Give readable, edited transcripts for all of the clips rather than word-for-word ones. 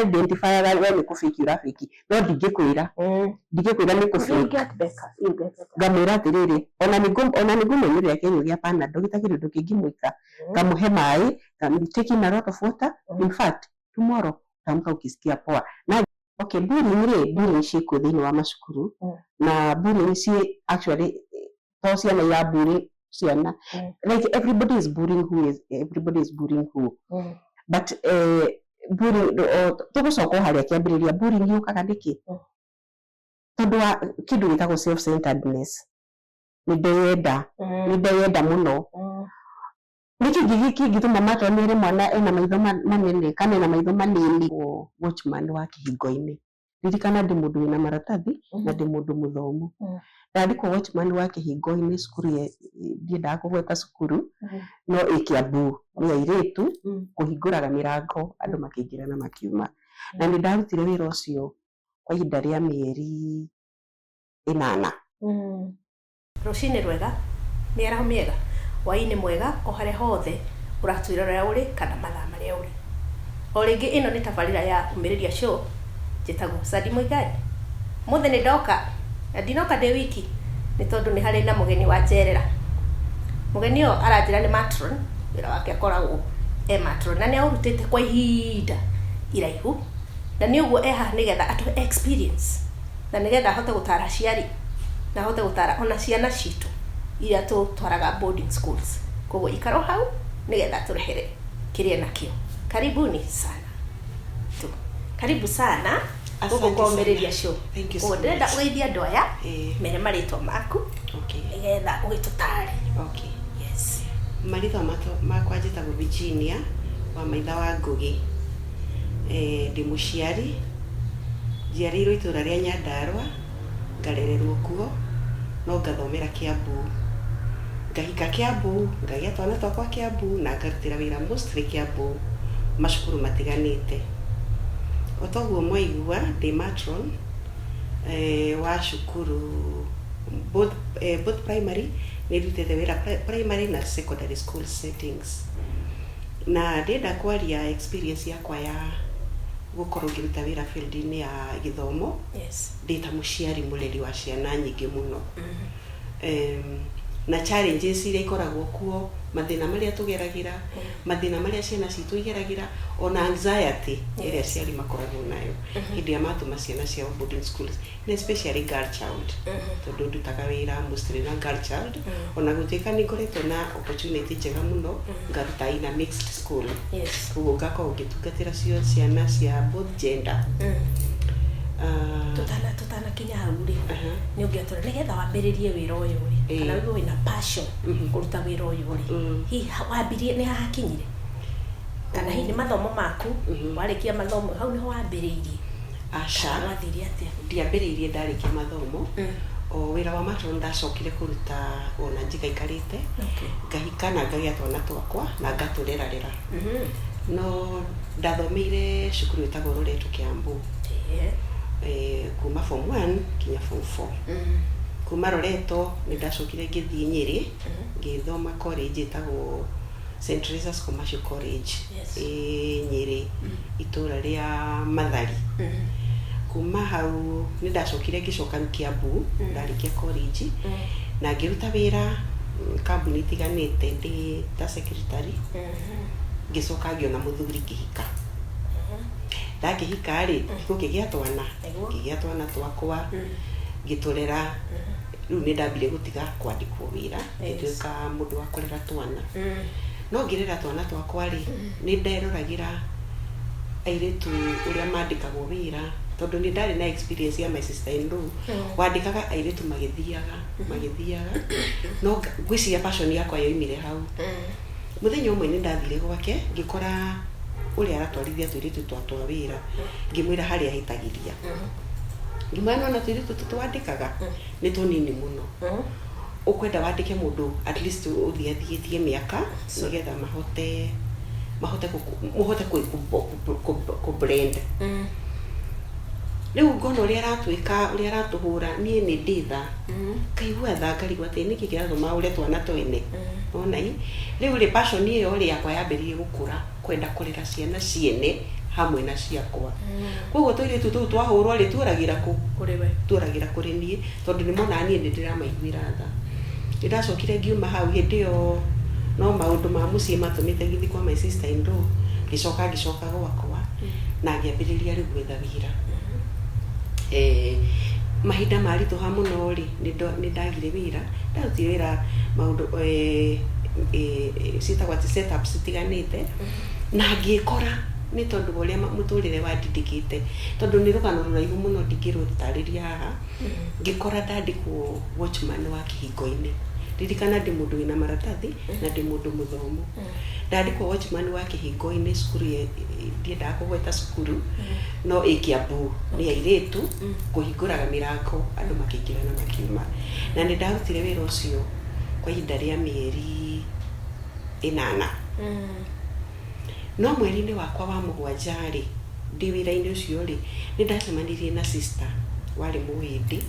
Identifyaga we nĩ kũ-fake ũra-fake, no ndingĩkwĩra, ndingĩkwĩra nĩ kũ-fake. Get better, you get better. Ngamwĩra atĩrĩrĩ, ona nĩ ngũmũnyuĩra kĩnyuo gĩa Panadol gĩtakĩrĩ ũndũ kĩngĩmwĩka, ngamũhe maĩ, take him a lot of water. In fact, tomorrow utaamka ukisikia poa. Na okay, bullying rĩ, bullying ciĩkuo thĩinĩ wa macukuru, na bullying ciĩ actually to ciana ira-bully ciana, like everybody is bullying who is, everybody is bullying who. But bullying, tũgũcoka o harĩa kĩambĩrĩria, bullying yũkaga nĩkĩ? Tondũ wa kĩndũ gĩtagwo self centeredness. Nĩ ndeyenda, nĩ ndeyenda mũno. Nĩkĩ kĩngĩtũma matron ere mwana ena maitho manene kana ena maitho manini? Watchman wa kĩhingo-inĩ, ririkana ndĩ mũndũ wĩna maratathi na ndĩ mũndũ mũthomu. Ndandĩkwo watchman wa kĩhingo-inĩ cukuru, ndiendaga kũgweta cukuru, no ĩ Kiambu, nĩ airĩtu, kũhingũraga mĩrango andũ makĩingĩra na makiuma. Na nĩ ndarutire wĩra ũcio kwa ihinda rĩa mĩeri 8. Rũcinĩ rwega, mĩaraho mĩega, hwaĩ-inĩ mwega, o harĩa hothe ũratwĩrorera ũrĩ kana mathaa marĩa ũrĩ. O rĩngĩ ĩno nĩ tabarĩra ya Ũmĩrĩria Show, njĩtagwo Sandi Mũigai. Mũthĩ nĩ ndoka, na ndinoka ndĩ wiki, nĩ tondũ nĩ harĩ na mũgeni wa njerera. Mũgeni ũyũ aranjĩra nĩ matron, wĩra wake akoragwo e matron, na nĩ aũrutĩte kwa ihinda iraihu, na nĩ ũguo e haha nĩgetha atũhe experience, na nĩgetha ahote gũtara aciari, na ahote gũtara ona ciana citũ iria tũtwaraga boarding schools. Koguo ikara o hau nĩgetha tũrehere kĩrĩa nakĩo. Karibuni sana tu. Karibu sana gũkũ kwa Ũmĩrĩria Show. Thank you so Koguo ndĩrenda much. ũgeithie andũ aya, mere marĩtwa maku, nĩgetha ũgĩtũtare. Yes. Marĩtwa makwa njĩtagwo Virginia wa Maitha wa Ngũgĩ. Ndĩ mũciari, njiarĩirwo itũra rĩa Nyandarũa, ngarererwo kuo, no ngathomera Kiambu. Ngahika Kiambu, ngagĩa twana twakwa Kiambu na ngarutĩra wĩra mostly Kiambu macukuru matiganĩte. O toguo mwaigua, ndĩ matron wa cukuru both primary, nĩ ndutĩte wĩra primary na secondary school settings. Na ndĩrenda kwaria experience yakwa ya gũkorwo ngĩruta wĩra field-inĩ ya gĩthomo ndĩ ta mũciari mũreri wa ciana nyingĩ mũno. Na challenges iria ikoragwo kuo, mathĩna marĩa tũgeragĩra, mathĩna marĩa ciana citũ igeragĩra, ona anxiety ĩrĩa aciari makoragwo nayo hĩndĩ ĩrĩa matũma ciana ciao boarding schools, na especially girl child, tondũ ndutaga wĩra mostly na girl child, ona gũtuĩka nĩ ngoretwo na opportunity njega mũno ngaruta in a mixed school, koguo ngakorwo ngĩtungatĩra cio ciana cia both gender. Tutanakinya hau rĩ, nĩ ũngĩatũra nĩgetha wambĩrĩrie wĩra ũyũ rĩ, kana wĩgue wĩna passion kũruta wĩra ũyũ rĩ, hihi wambirie nĩ hakinyire, kana hihi nĩ mathomo maku, warĩkia mathomo hau nĩho wambĩrĩirie? Aca. Kana gwathire atĩa? Ndiambĩrĩirie ndarĩkia mathomo. O wĩra wa matron ndacokire kũruta ona njigaikarĩte, ngahika na ngagĩa twana twakwa na ngatũrerarera. No ndathomeire cukuru ĩtagwo Loreto Kiambu, kuma form 1 nginya form 4. Kuma Loreto nĩ ndacokire ngĩthiĩ Nyĩrĩ, ngĩthoma college ĩtagwo St Teresa's Commercial College, ĩ Nyĩrĩ, itũra rĩa Mathari. Kuma hau nĩ ndacokire ngĩcoka rĩu Kiambu ndarĩkia college, na ngĩruta wĩra kambuni itiganĩte ndĩ ta secretary. Ngĩcoka ngĩona mũthuri, ngĩhika. Ndakĩhika rĩ, gũkĩgĩa twana. Ngĩgĩa twana twakwa, ngĩtũrera. Rĩu nĩ ndambire gũtiga kwandĩkwo wĩra, ngĩtuĩka mũndũ wa kũrera twana. No ngĩrera twana twakwa rĩ, nĩ nderoragĩra airĩtu ũrĩa mandĩkagwo wĩra, tondũ nĩ ndarĩ na experience ya my sister in law wandĩkaga airĩtu magĩthiaga magĩthiaga. No ngwĩciria passion yakwa yoimire hau. Mũthenya ũmwe nĩ ndathire gwake, ngĩkora ũrĩa aratwarithia tũirĩtu twatwa wĩra. Ngĩmwĩra harĩa ahĩtagĩria, ngĩmwĩra, "Nona tũirĩtu tũtũ wandĩkaga nĩ tũnini mũno, ũkwenda wandĩke mũndũ at least ũthiathiĩtie mĩaka nĩgetha mahote mũhote kũ blend." Rĩu ngona ũrĩa aratwĩka, ũrĩa aratũhũra, niĩ nĩ ndĩ tha, ngaigua tha, ngarigwo atĩ nĩkĩ kĩratũma ũre twana twene ona i. Rĩu rĩ, passion ĩyo rĩ yakwa yambĩrĩirie gũkũra, kwenda kũrera ciana ciene Hamwe na ciakwa. Koguo tũirĩtu tũu twahũrwo rĩ, tuoragĩra kũ? Kũrĩ we. Tuoragĩra kũrĩ niĩ, tondũ nĩ monaga niĩ nĩ ndĩramaiguĩra tha. Nĩ ndacokire ngiuma hau. Hĩndĩ ĩyo no maũndũ ma mũciĩ matũmĩte ngĩthiĩ kwa my sister in law, ngĩcoka ngĩcoka gwakwa na ngĩambĩrĩria rĩu gwetha wĩra. Mahinda maritũha mũno rĩ, nĩ ndagire wĩra. Ndarutire wĩra maũndũ ciĩtagwo atĩ setups citiganĩte, na ngĩkora nĩ tondũ wa ũrĩa mũtũrĩre wandindĩkĩte, tondũ nĩ rũgano rũraihu mũno, ndingĩrũtarĩria haha. Ngĩkora ndandĩkwo watchman wa kĩhingo-inĩ. Ririkana ndĩ mũndũ wĩna maratathi na ndĩ mũndũ mũthomu. Ndandĩkwo watchman wa kĩhingo-inĩ cukuru ndiendaga kũgweta cukuru, no ĩ Kiambu, nĩ airĩtu, kũhingũraga mĩrango andũ makĩingĩra na makiuma. Na nĩ ndarutire wĩra ũcio kwa ihinda rĩa mĩeri 8. No mweri-inĩ wakwa wa mũgwanja rĩ, ndĩ wĩra-inĩ ũcio rĩ, nĩ ndacemanirie na sister warĩ Mũhĩndĩ,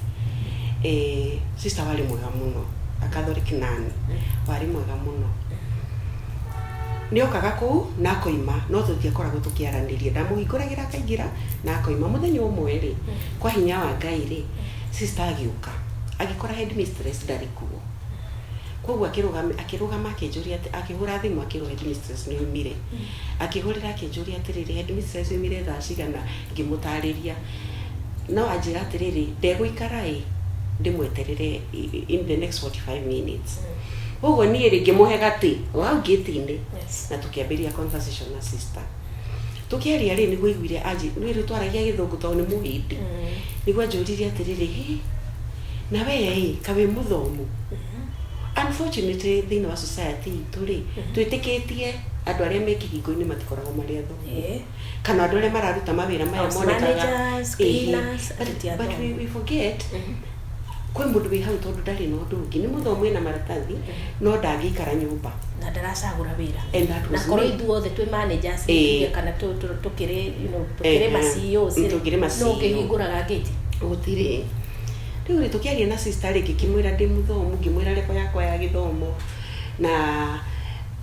sister warĩ mwega mũno, a Catholic nun warĩ mwega mũno. Nĩ okaga kũu na akoima, no tũtiakoragwo tũkĩaranĩria. Ndamũhingũragĩra akaingĩra na akoima. Mũthenya ũmwe rĩ, kwa hinya wa Ngai rĩ, sister agĩũka agĩkora headmistress ndarĩ kuo. Koguo akĩrũgama, akĩrũgama akĩnjũria atĩ, akĩhũra thimũ akĩrwo headmistress nĩ oimire. Akĩhũrĩra akĩnjũria atĩrĩrĩ, "Headmistress oimire thaa cigana?" Ngĩmũtarĩria. No anjĩra atĩrĩrĩ, ndegũikara ĩ, ndĩmweterere in the next 45 minutes. Koguo niĩ rĩ, ngĩmũhe gatĩ o hau ngĩti-inĩ na tũkĩambĩrĩria conversation na sister. Tũkĩaria rĩ, nĩguo aiguire anji nĩ rĩu twaragia Gĩthũngũ tondũ nĩ Mũhĩndĩ. Nĩguo anjũririe atĩrĩrĩ, "Hĩ, na we ĩ, ka wĩ mũthomu?" Unfortunately, thĩinĩ wa society itũ rĩ, twĩtĩkĩtie andũ arĩa me kĩhingo-inĩ matikoragwo marĩ athomu, kana andũ arĩa mararuta mawĩra maya House monekaga managers, cleaners, But, aruti but athomu. we forget kwĩ mũndũ wĩ hau tondũ ndarĩ na ũndũ ũngĩ, nĩ mũthomu, ena maratathi, no ndangĩikara nyũmba. Na ndaracagũra wĩra. And that Na was korwo me. ithuothe twĩ managers, tuge kana tũkĩrĩ tũkĩrĩ ma CEOs rĩ, Tũkĩrĩ ma no CEO. ũngĩhingũraga gate? Gũtirĩ. Rĩu rĩ, tũkĩaria na sister rĩ, ngĩkĩmwĩra ndĩ mũthomu, ngĩmwĩra level yakwa ya gĩthomo. Na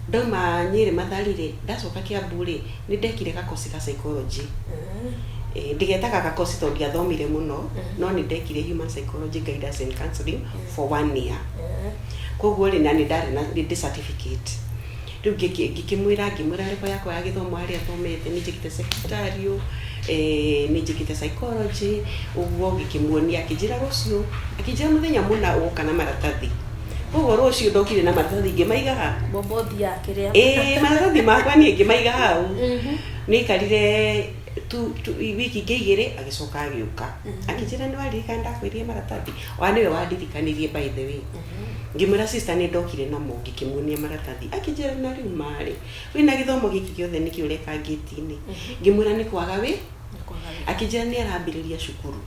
ndauma Nyĩrĩ Mathari rĩ, ndacoka Kiambu rĩ, nĩ ndekire gakoci ga psychology. Ndigetaga gakoci tondũ ndiathomire mũno, no nĩ ndekire human psychology guidance and counseling for one year. Koguo rĩ, na nĩ ndarĩ na nĩ ndĩ certificate. Rĩu ngĩkĩmwĩra, ngĩmwĩra level yakwa ya gĩthomo, harĩa thomete, nĩ njĩkĩte secretarial, nĩ njĩkĩte psychology ũguo. Ngĩkĩmuonia, akĩnjĩra rũciũ, akĩnjĩra mũthenya mũna ũgoka na maratathi. Koguo rũciũ ndokire na maratathi, ngĩmaiga ha Bobothi ya kĩrĩa. Ĩĩ, maratathi makwa niĩ ngĩmaiga hau. Nĩ ikarire tu wiki ingĩ 2, agĩcoka agĩũka, akĩnjĩra, "Nĩ waririkana ndakwĩrire maratathi?" Wa nĩwe wandirikanirie, by the way. Ngĩmwĩra, "Sister, nĩ ndokire namo." Ngĩkĩmuonia maratathi. Akĩnjĩra, "Na rĩu marĩ wĩna gĩthomo gĩkĩ gĩothe, nĩkĩ ũreka ngĩti-inĩ?" Ngĩmwĩra nĩ kwaga wĩ. Akĩnjĩra nĩ arambĩrĩria cukuru.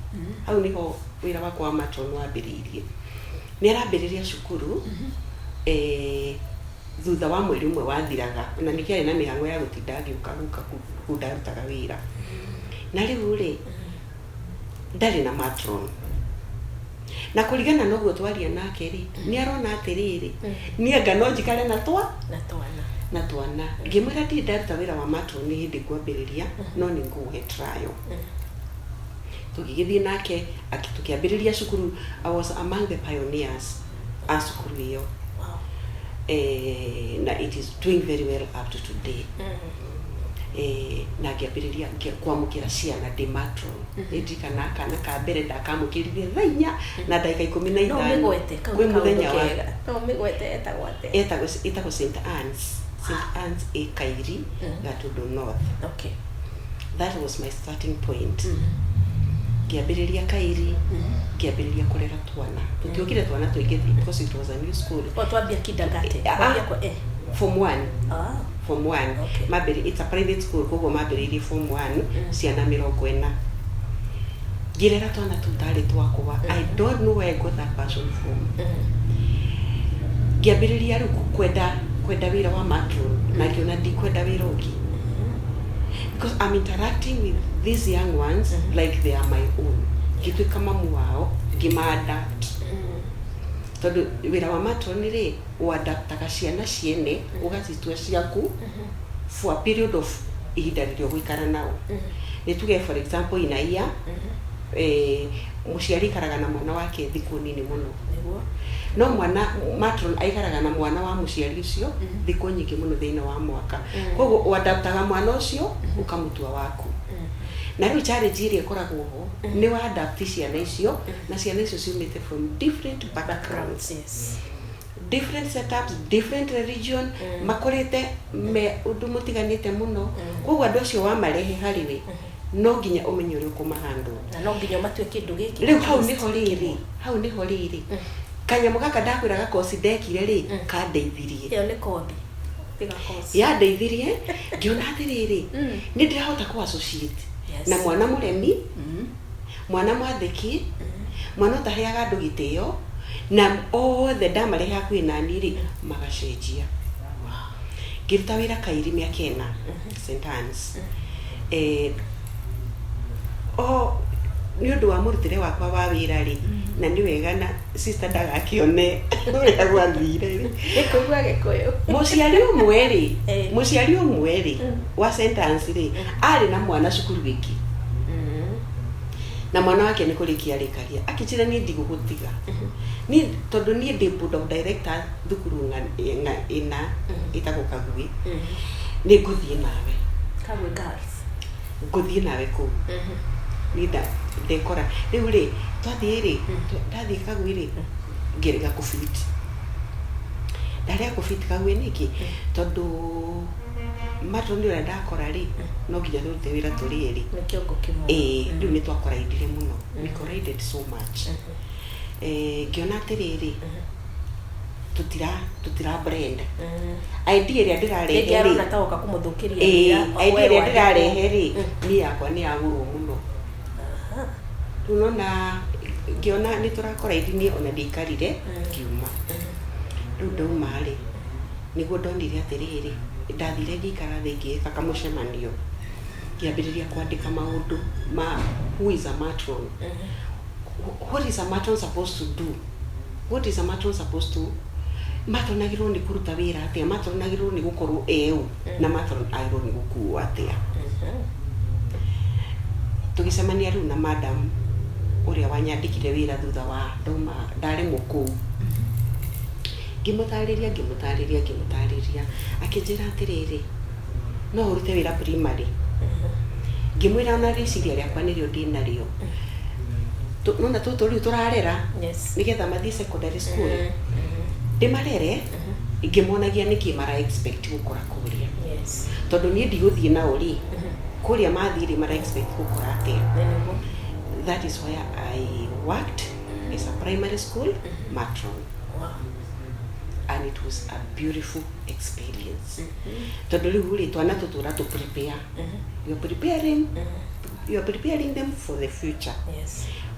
Hau nĩho wĩra wakwa wa matron wambĩrĩirie. Nĩ arambĩrĩria cukuru thutha wa mweri ũmwe wathiraga, na nĩkĩarĩ na mĩhang'o ya gũtinda agĩũka gũka kũu ndarutaga wĩra. Na rĩu rĩ, ndarĩ na matron, na kũringana na ũguo twaria nake rĩ, nĩ arona atĩrĩrĩ, niĩ anga no njikare na twa Na twana. Na twana. Ngĩmwĩra ndirĩ ndaruta wĩra wa matron, nĩ hĩndĩ ngwambĩrĩria, no nĩ ngũhe trial. Tũgĩgĩthiĩ nake tũkĩambĩrĩria cukuru. I was among the pioneers a cukuru ĩyo. Na it is doing very well up to today. Na ngĩambĩrĩria kwamũkĩra ciana ndĩ matron. Nĩ ndirikana kana ka mbere ndakamũkĩrire thaa 4 na ndagĩka ikũmi na No ithano mĩgwete kau kwĩ kaũndũ mũthenya wa kega. No mĩgwete, etagwo atĩa? Ĩtagwo St Anne's, St Anne's ĩ Kairi, Gatundu North. That was my starting point. Ngĩambĩrĩria Kairi, ngĩambĩrĩria kũrera twana. Tũtiokire twana tũingĩ because it was a new school. O twambia kindergarten? Ah. Twambia kwa Form one. Form one. Mambĩrĩ, it's a private school, koguo mambĩrĩirie form one, ciana 40. Ngĩrera twana tũu tarĩ twakwa. I don't know where I got that passion from. Ngĩambĩrĩria rĩu kwenda wĩra wa matron, na ngĩona ndikwenda wĩra ũngĩ because I'm interacting with these young ones like they are my own. Ngĩtuĩka mamu wao, ngĩma-adapt, tondũ wĩra wa matron rĩ, ũadaptaga ciana ciene, ũgacitua ciaku for a period of Ihinda rĩrĩa ũgũikara nao, nĩ tuge for example in a year, mũciari aikaraga na mwana wake thikũ nini mũno. No mwana, matron aikaraga na mwana wa mũciari ũcio thikũ nyingĩ mũno thĩinĩ wa mwaka. Koguo ũadaptaga mwana ũcio, ũkamũtua waku. Na rĩu challenge ĩrĩa ĩkoragwo ho nĩ wa adapt ciana icio, na ciana icio ciumĩte from different backgrounds, different setups, different religion, makorete me ũndũ mũtiganĩte mũno. Koguo andũ acio wamarehe harĩ we, no nginya ũmenye ũrĩa ũkũmahandle. Na no nginya ũmatue kĩndũ gĩkĩ. Rĩu hau nĩho rĩrĩ, hau nĩho rĩrĩ kanyamũ gaka ndakwĩra gakoci ndekire rĩ, kandeithirie. Ĩyo nĩ kothi, tiga kothi. Yandeithirie ngĩona atĩrĩrĩ, nĩ ndĩrahota kũ associate na mwana mũremi, mwana mwathĩki, mwana ũtaheaga andũ gĩtĩo, na othe ndamarehe hakuhĩ nani rĩ, magacenjia. Ngĩruta wĩra Kairi mĩaka 4, St Anne's. O nĩ ũndũ wa mũrutĩre wakwa wa wĩra rĩ, na nĩ wega na sister ndagakĩone ũrĩa gwathire rĩ. Gĩkũigua Gĩkũyũ. Mũciari ũmwe rĩ, mũciari ũmwe rĩ wa St Anne's rĩ, arĩ na mwana cukuru ĩngĩ, na mwana wake nĩ kũrĩkia arĩkagia, akĩnjĩra, "Niĩ ndigũgũtiga niĩ, tondũ niĩ ndĩ board of director thukuru ĩna ĩtagwo Kagui, nĩ ngũthiĩ nawe." Kagwe Girls. "Ngũthiĩ nawe kũu." Niĩ ndekora rĩu rĩ, twathiĩ rĩ, ndathiĩ Kagui rĩ, ngĩrega kũbit, ndarega kũbit Kagui nĩkĩ? Tondũ matron ũrĩa ndakora rĩ, no nginya tũrute wĩra tũrĩ erĩ. Nĩ kĩongo kĩmwe. Ĩĩ, rĩu nĩ twakoraindire mũno, we collided so much. Ngĩona atĩrĩrĩ, tũtira blend idea ĩrĩa ndĩrarehe. Rĩngĩ rĩ arona ta oka kũmũthũkĩria wĩra, idea we ĩrĩa wandĩkwo. Ndĩrarehe rĩ, niĩ yakwa nĩ yagũrwo mũno. Rĩu nona ngĩona nĩ tũrakora niĩ ona ndiaikarire, ngiuma. Rĩu ndauma rĩ, nĩguo ndonire atĩrĩrĩ, ndathire ngĩikara thĩ, ngĩĩka kamũcemanio, ngĩambĩrĩria kwandĩka maũndũ ma who is a matron, what is a matron supposed to do, what is a matron supposed to, matron agĩrĩirwo nĩ kũruta wĩra atĩa, matron agĩrĩirwo nĩ gũkorwo eũ, na matron agĩrĩirwo nĩ gũkuo atĩa. Tũgĩcemania rĩu na madam ũrĩa wanyandĩkire wĩra thutha wa ndauma ndaremwo kũu, ngĩmũtarĩria, ngĩmũtarĩria, ngĩmũtarĩria, akĩnjĩra atĩrĩrĩ, "No ũrute wĩra primary?" Ngĩmwĩra ona rĩciria rĩakwa nĩrĩo ndĩnarĩo. Nona tũtũ rĩu tũrarera nĩgetha mathiĩ secondary school, ndĩmarere ngĩmonagia nĩkĩ mara expect gũkora kũrĩa, tondũ niĩ ndigũthiĩ nao rĩ, kũrĩa mathiĩ rĩ, mara expect gũkora atĩa. Nĩ nĩguo. That is where I worked as a primary school matron, and it was a beautiful experience, tondũ rĩu rĩ, twana tũtũ ũratũ prepare, you are preparing them for the future,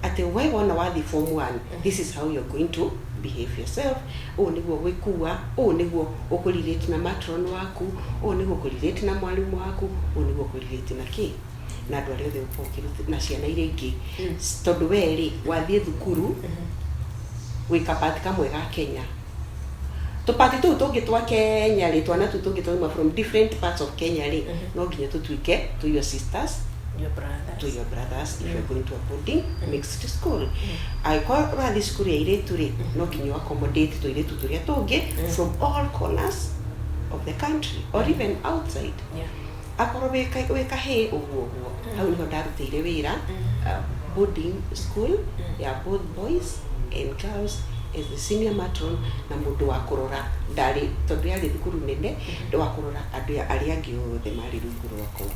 atĩ we wona wathiĩ form one, this is how you're going to behave yourself, ũũ nĩguo gwĩkua, ũũ nĩguo ũkũrelate na matron waku, ũũ nĩguo ũkũrelate na mwarimũ waku, ũũ nĩguo ũkũrelate na kĩ na andũ arĩa othe ũkorwo ũkĩruta na ciana iria ingĩ, tondũ we rĩ, wathiĩ thukuru wĩ kapati kamwe ga Kenya, tũpati tũu tũngĩ twa Kenya rĩ, twana tũu tũngĩ twauma from different parts of Kenya rĩ, no nginya tũtuĩke to your sisters, Your brothers. To your brothers, if you're going to a boarding mixed school. Angĩkorwo ũrathiĩ cukuru ya airĩtu rĩ, no nginya accommodate tũirĩtu tũrĩa tũngĩ from all corners of the country or even outside. Akorwo wĩ kahĩĩ, ũguo ũguo. Hau nĩho ndarutĩire wĩra, boarding school ya both boys and girls, as the senior matron na mũndũ wa kũrora, ndarĩ, tondũ yarĩ thukuru nene, wa kũrora andũ arĩa angĩ othe marĩ rungu rwakwa.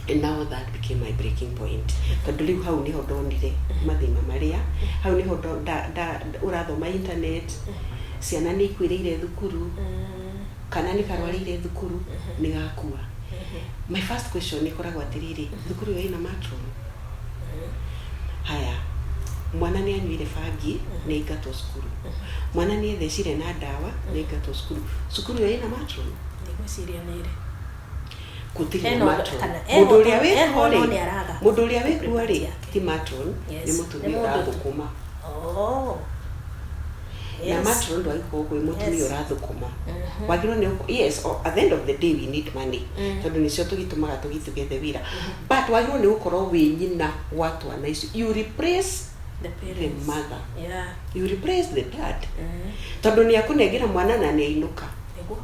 And now that became my breaking point, tondũ rĩu hau nĩho ndonire mathĩna marĩa, hau nĩho ũrathoma internet, ciana nĩ ikuĩrĩire thukuru, kana nĩ karwarĩire thukuru, nĩ gakua. My first question ĩkoragwo atĩrĩrĩ, thukuru ĩyo ĩna matron? Haya, mwana nĩ anyuire bangi, nĩ aingatwo cukuru. Mwana nĩ ethecire na ndawa, nĩ aingatwo cukuru. Cukuru ĩyo ĩna matron? Ndigwĩciria nĩ ĩrĩ. Gũtirĩ Hena na matron. Kana Mũndũ ũrĩa eho wĩkuo no rĩ, nĩ araga mũndũ ũrĩa wĩkuo rĩ, yake. ti matron, nĩ Nĩ mũtumia mũndũ tu. ũrathũkũma. Na matron ndwagĩkorwo kwĩ mũtumia ũrathũkũma. Wagĩrĩirwo nĩ yes, at the end of the day we need money, tondũ nĩcio tũgĩtũmaga tũgĩtũgethe wĩra, but wagĩrĩirwo nĩ gũkorwo wĩ nyina wa twana icio. You replace the the parents. mother. You replace the dad, tondũ nĩ akũnengera mwana na nĩ ainũka. Nĩguo.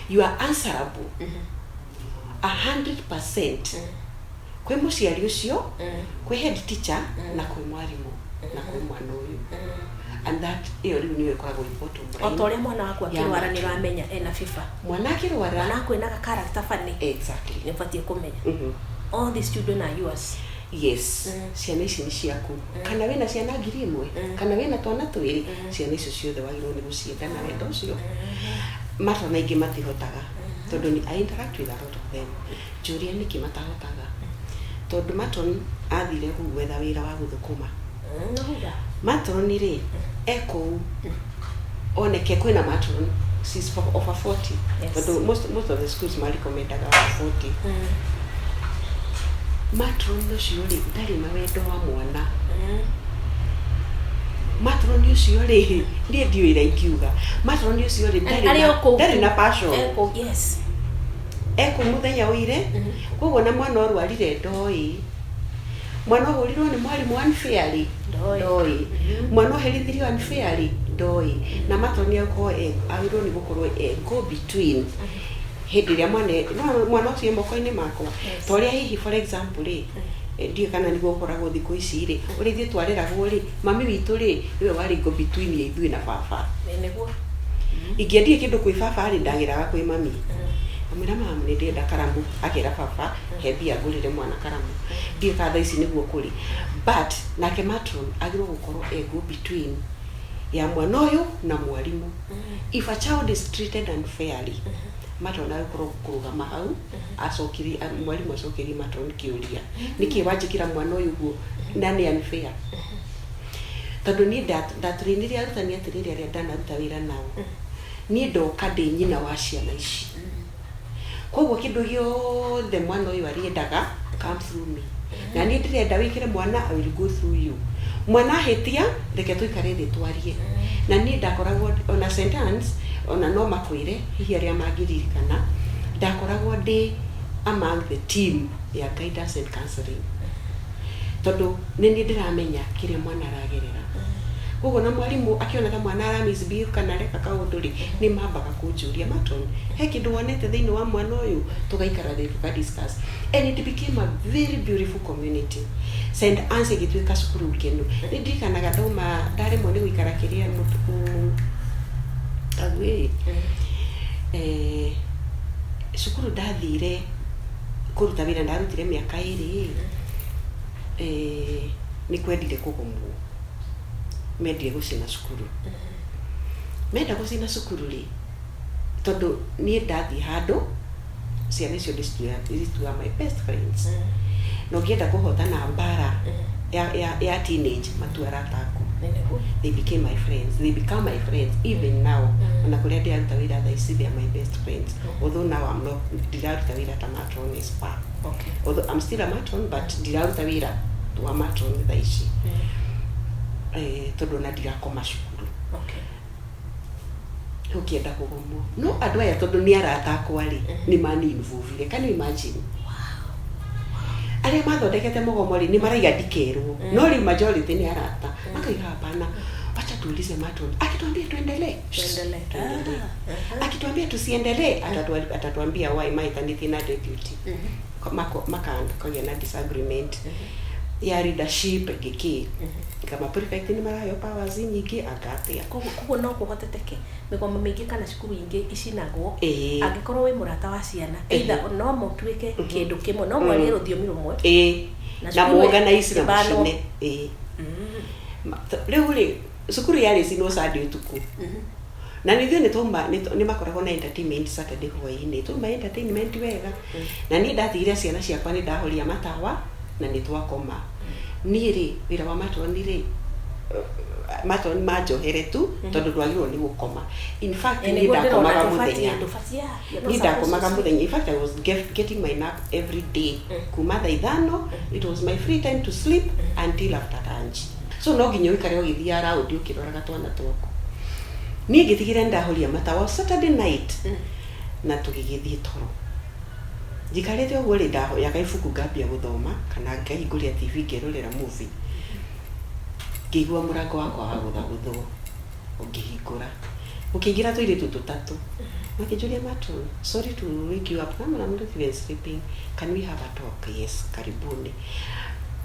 You are answerable 100% kwĩ mũciari ũcio, kwĩ head teacher, na kwĩ mwarimũ, na kwĩ mwana ũyũ. And that ĩyo rĩu nĩyo ĩkoragwo ĩ bottom O line. ta ũrĩa mwana waku Ya akĩrwara nĩ matron. ũramenya ena fifa. Mwana akĩrwara. Mwana waku ena character funny. Exactly. Nĩ ũbatiĩ kũmenya all these children are yours. Yes, ciana ici nĩ ciaku. Kana wĩna ciana 1,000, kana wĩna twana twĩrĩ, ciana icio ciothe wagĩrĩirwo nĩ gũcienda na wendo ũcio. Matron aingĩ matihotaga, tondũ ni I interact with a lot of them. Njũria nĩkĩ matahotaga, tondũ matron athire kũu gwetha wĩra wa gũthũkũma. Nauga. Matron rĩ, e kũu oneke kwĩna matron, she's for over 40. Tondũ most of the schools marekomendaga over 40. Matron ũcio rĩ, ndarĩ na wendo wa mwana. Matron ũcio rĩ, niĩ ndiũĩ ũrĩa ingiuga, matron ũcio rĩ, ndarĩ Arĩ na o kũu ndarĩ tu. na passion. E kũu, yes. Ekũ mũthenya ũire, koguo na mwana ũrwarire ndoĩ, mwana ũhũrirwo nĩ mwarimũ unfairly Ndoĩ. ndoĩ, mwana ũherithirio unfairly ndoĩ. Na matron agĩkorwo agĩrĩirwo nĩ gũkorwo e go between hĩndĩ ĩrĩa mwana no mwana ũcio e moko-inĩ makwa. Ta ũrĩa hihi, for example rĩ, ndiũĩ kana nĩguo ũkoragwo thikũ ici rĩ, ũrĩa ithuĩ twareragwo rĩ, mami witũ rĩ, nĩwe warĩ go between ya ithuĩ na baba. Ĩ, nĩguo. Ingĩendire kĩndũ kwĩ baba rĩ, ndagĩraga kwĩ mami, amwĩra, "Mamu, nĩ ndĩrenda karamu." Akera baba, "He mbia ngũrĩre mwana karamu." Ndiũĩ kana thaa ici nĩguo kũrĩ, but nake matron agĩrĩirwo gũkorwo e go between ya mwana ũyũ na mwarimũ. If a child is treated unfairly, matron agĩkorwo kũrũgama hau acokerie mwarimũ, acokerie matron kĩũria, "Nĩkĩ wanjĩkĩra mwana ũyũ ũguo na nĩ unfair?" Tondũ niĩ ndatũrĩnire arutani atĩrĩrĩ, arĩa ndanaruta wĩra nao, niĩ ndoka ndĩ nyina wa ciana ici, koguo kĩndũ gĩothe mwana ũyũ arĩendaga come through me. Na niĩ ndĩrenda wĩkĩre mwana, I will go through you. Mwana ahĩtia, reke tũikare thĩ twarie. Na niĩ ndakoragwo ona St. Anne's, ona no makwĩre hihi arĩa mangĩririkana, ndakoragwo ndĩ among the team ya guidance and counseling, tondũ nĩ niĩ ndĩramenya kĩrĩa mwana aragerera. Koguo na mwarimũ akĩona ta mwana ara misbehave kana areka kaũndũ rĩ, nĩ mambaga kũnjũria, "Matron, he kĩndũ wonete thĩinĩ wa mwana ũyũ?" Tũgaikara thĩ tũka discuss, and it became a very beautiful community. St. Anne's ĩgĩtuĩka cukuru ngenu. Nĩ ndirikanaga ndauma ndaremwo nĩ gũikara kĩrĩa mũtukũ Kagwĩ, cukuru ndathire kũruta wĩra, ndarutire mĩaka 2, nĩ kwendire kũgomwo, mendire gũcina cukuru. Menda gũcina cukuru rĩ, tondũ niĩ ndathiĩ handũ ciana icio ndĩcituaga my best friends, na ũngĩenda kũhotana mbara ya teenage, matua arata aku. Nĩguo. They became my friends, they become my friends even now. Ona kũrĩa ndĩraruta wĩra thaa ici, they are my best friends, although now I'm not, ndiraruta wĩra ta matron as far, although I'm still a matron, but ndiraruta wĩra wa matron thaa ici, tondũ ona ndirakoma cukuru. Ũkĩenda kũgomwo, no andũ aya, tondũ nĩ arata akwa rĩ, nĩ mani involve. Can you imagine, arĩa mathondekete mũgomo rĩ, nĩ maraiga ndikerwo, no rĩu majority nĩ arata, makaiga, "Hapana, wacha tuulize matron. Akituambia tuendelee, Tuendelee. tuendelee. Ah, Akituambia tusiendelee, atatuambia why." Maitanitie na deputy, makagĩa na disagreement ya leadership gĩkĩ, kama prefect nĩ maraheo powers nyingĩ anga atĩa. Koguo no kũhoteteke mĩgomo mĩingĩ kana cukuru ingĩ icinagwo Ĩĩ. angĩkorwo wĩ mũrata wa ciana, either no mũtuĩke kĩndũ kĩmwe, no mwarie rũthiomi rũmwe. Ĩĩ. Na Na cukuru muorganize na ĩbanwo. mũcine. Ĩĩ. Rĩu rĩ, cukuru yarĩ cinwo Sunday ũtukũ, na nithuĩ nĩ twauma nĩ makoragwo na entertainment Saturday hwaĩ-inĩ, twauma entertainment wega, na niĩ ndatigire ciana ciakwa, nĩ ndahoria matawa na nĩ twakoma. Niĩ rĩ, wĩra wa matron rĩ, matron manjohere tu, tondũ ndwagĩrĩirwo nĩ gũkoma. In fact, Ĩ, niĩ nĩguo ndĩrona ndakomaga ndũbatiĩ- mũthenya. ndũbatiĩ, yeah, you're not Niĩ ndakomaga supposed to mũthenya. In fact, I was getting my nap every day kuma thaa 5. It was my free time to sleep until after lunch. So no nginya ũikare ũgĩthiaga round ũkĩroraga twana twaku. Niĩ ngĩtigĩra nĩndahoria matawa Saturday night na tũgĩgĩthiĩ toro. Njikarĩte ũguo rĩ, ndahoyaga ibuku ngambia gũthoma kana ngahingũria TV ngerorera movie. Ngĩigua mũrango wakwa wagũthagũthwo, ngĩhingũra, gũkĩingĩra tũirĩtu tũtatũ. Makĩnjũria, "Matron, sorry to wake you up." I'm not even sleeping. "Can we have a talk?" "Yes, karibuni."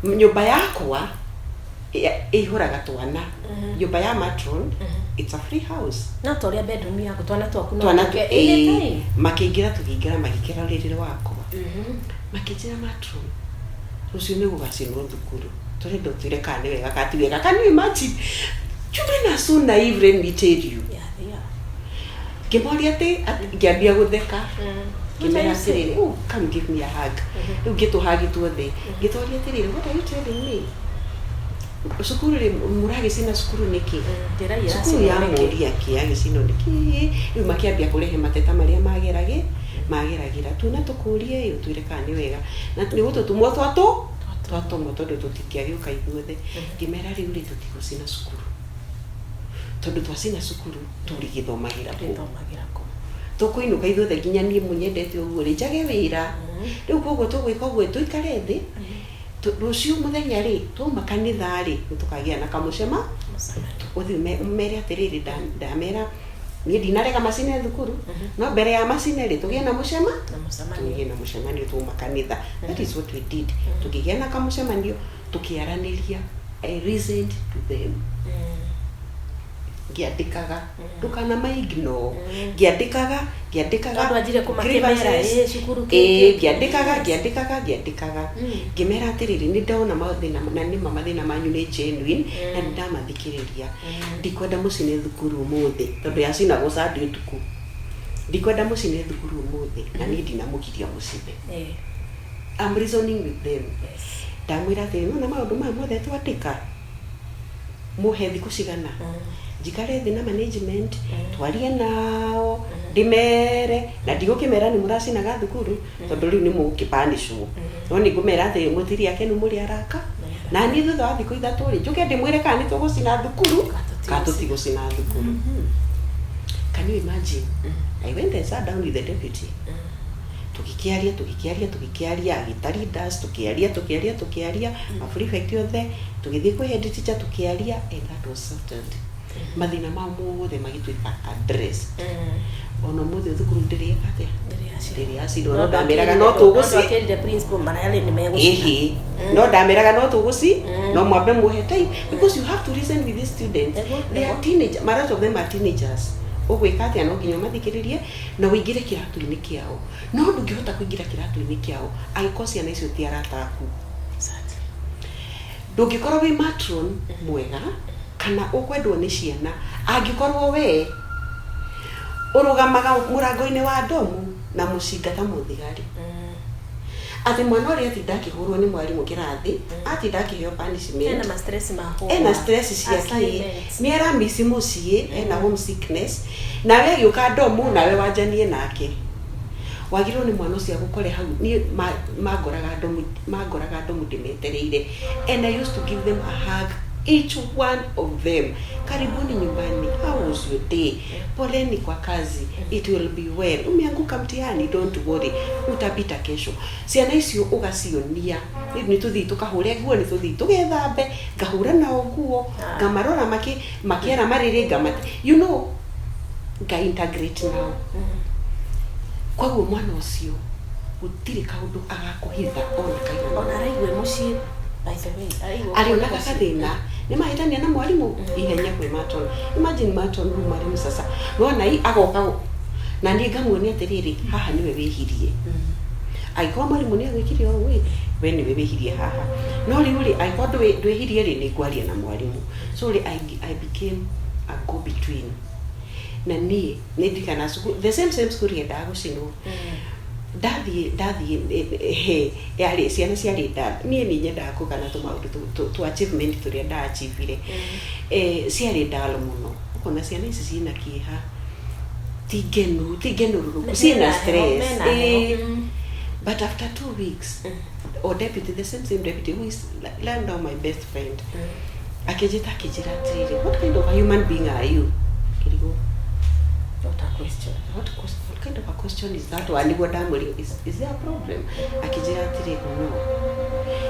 Nyũmba yakwa ĩihũraga twana. Nyũmba ya matron, it's a free house. No ta ũrĩa bedroom yaku, twana twaku no twana tũke anytime. Makĩingĩra, tũkĩingĩra, magĩkĩra rũrĩrĩ rwakwa, makĩnjĩra, "Matron, rũciũ nĩ gũgacinwo thukuru, tũrenda ũtwĩre kana nĩ wega kana ti wega." Can you imagine? Children are so naive, let me tell you. Yeah, they are. Ngĩmoria atĩ ngĩambia gũtheka. What are Ngĩmera you saying? atĩrĩrĩ, "Oh, come give me a hug." Rĩu ngĩtũhagi tuothe, ngĩtworia atĩrĩrĩ, "What are you telling me? Cukuru rĩ, mũragĩcina cukuru nĩkĩ?" Ndĩraiya. Cukuru ya mũria kĩ yagĩcinwo nĩkĩ? Rĩu makĩambia kũrehe mateta marĩa mageragĩ mageragĩra. Tuona tũkũrie ĩ, ũtwĩre kana nĩ wega na nĩ gũtũtũmwo twatũ twatũmwo, tondũ tũtingĩagĩũka ithuothe. Ngĩmera, rĩu rĩ, tũtigũcina cukuru, tondũ twacina cukuru tũrĩgĩthomagĩra kũ? Thomagĩra kũ? Tũkũinũka ithuothe, nginya niĩ mũnyendete ũguo rĩ, njage wĩra. Rĩu koguo tũgwĩka ũguo, tũikare thĩ. Rũciũ mũthenya rĩ, twauma kanitha rĩ, nĩ tũkagĩa na kamũcema. Mũcemanio. Ũthiĩ ũmere atĩrĩrĩ, ndamera niĩ ndinarega macine thukuru, no mbere ya macine rĩ, tũgĩe na mũcema Na mũcemanio. Tũgĩe na mũcemanio twauma kanitha. That is what we did. Tũkĩgĩa na kamũcemanio, tũkĩaranĩria. I reasoned to them. Ngĩandĩkaga, ndũkana maignore. Ngĩandĩkaga, ngĩandĩkaga Tondũ anjire kũmakĩmera, grievances. "Ĩ, cukuru Ĩ, kĩ?" ngĩandĩkaga, ngĩandĩkaga, ngĩandĩkaga, ngĩmera atĩrĩrĩ, nĩ ndona mathĩna, na nĩma mathĩna manyu nĩ genuine, na nĩ ndamathikĩrĩria. Ndikwenda mũcine thukuru ũmũthĩ, tondũ yacinagwo Sunday ũtukũ. Ndikwenda mũcine thukuru ũmũthĩ, na niĩ ndinamũgiria mũcine. I'm reasoning with them. Ndamwĩra atĩrĩ, nona maũndũ maya mothe twandĩka, mũhe thikũ cigana njikare thĩ na management, twarie nao, ndĩmere, na ndigũkĩmera nĩ mũracinaga thukuru, tondũ rĩu nĩ mũgũkĩbanishwo, no nĩ ngũmera atĩ mũtirĩ akenu, mũrĩ araka. Na niĩ thutha wa thikũ 3 rĩ, njũke ndĩmwĩre kana nĩ tũgũcina thukuru kana tũtigũcina thukuru. Can you imagine? I went and sat down with the deputy, tũgĩkĩaria, tũgĩkĩaria, tũgĩkĩaria, agĩta leaders, tũkĩaria, tũkĩaria, tũkĩaria, maprefect othe, tũgĩthiĩ kwĩ head teacher, tũkĩaria, and that was sorted. Mathĩna mao mothe magĩtuĩka addressed. Ona ũmũthĩ thukuru ndĩrĩka atĩa? Ndĩrĩ yacinwo. No ndameraga no tũgũci Akĩrire principal marĩa nĩ megũcina. Ĩhĩ, no ndameraga no tũgũci, no mwambe muhe time, because you have to reason with these students. They are teenager, a lot of them are teenagers. Ũgwĩka atĩa? No nginya ũmathikĩrĩrie na ũingĩre kĩratũ-inĩ kĩao, no ndũngĩhota kũingĩra kĩratũ-inĩ kĩao angĩkorwo ciana icio ti arata aku. Ndũngĩkorwo wĩ matron mwega kana ũkwendwo nĩ ciana angĩkorwo we ũrũgamaga mũrango-inĩ wa ndomu na mũcinga ta mũthigari, atĩ mwana ũrĩa atinda akĩhũrwo nĩ mwarimũ kĩrathi, atinda akĩheo punishment. Ena ma stress ma homework. Ena stress ciake. Assignments. Nĩ aramisi mũciĩ, ena homesickness, nawe agĩũka ndomu nawe wanjanie nake. Wagĩrĩirwo nĩ mwana ũcio agũkore hau. Niĩ mangoraga ndomu, mangoraga ndomu ndĩmetereire, and I used to give them a hug, each one of them. "Karibuni nyumbani. How was your day? Poleni kwa kazi. It will be well. Umeanguka mtihani? Don't worry, utapita kesho." Ciana icio ũgacionia nĩ tũthiĩ tũkahũre nguo, nĩ tũthiĩ tũgethambe, ngahũra nao nguo, ngamarora makĩara marĩrĩ, ngamate nga integrate nao. Koguo mwana ũcio gũtirĩ kaũndũ agakũhitha ona kaigana. Ona araigue mũciĩ, by the way, araigua Arĩonaga mũciĩ. Gathĩna nĩ mahĩtania na mwarimũ, ihenya kwĩ matron. Imagine matron rĩu, mwarimu sasa nona i agoka na niĩ ngamuonia atĩrĩrĩ, haha nĩwe wĩhirie. Angĩkorwo mwarimũ nĩ agwĩkire ũũ ĩ, we nĩwe wĩhirie haha. No rĩu rĩ, angĩkorwo ndwĩhirie rĩ, nĩ ngwaria na mwarimũ. So rĩ, I became a go between. Na niĩ nĩ ndirikana cukuru, the same same school yendaga gũcinwo. Ndathiĩ he yarĩ ciana ciarĩ nda, niĩ nĩ nyendaga kũgana tũmaũndũ tũ achievement tũrĩa ndaachivire. Ciarĩ ndalo mũno, ũkona ciana ici ciĩna kĩeha, ti ngenu, ti ngenũrũrũku, ciĩna stress. Mena heho. But after 2 weeks, o deputy, the same same deputy who is like now my best friend, akĩnjĩta, akĩnjĩra atĩrĩrĩ, "What kind of a human being are you?" Kĩrigwo. question? What kind of a question is that one? Niguo ndamwĩrire, is there a problem? Akĩnjĩra atĩrĩrĩ, no,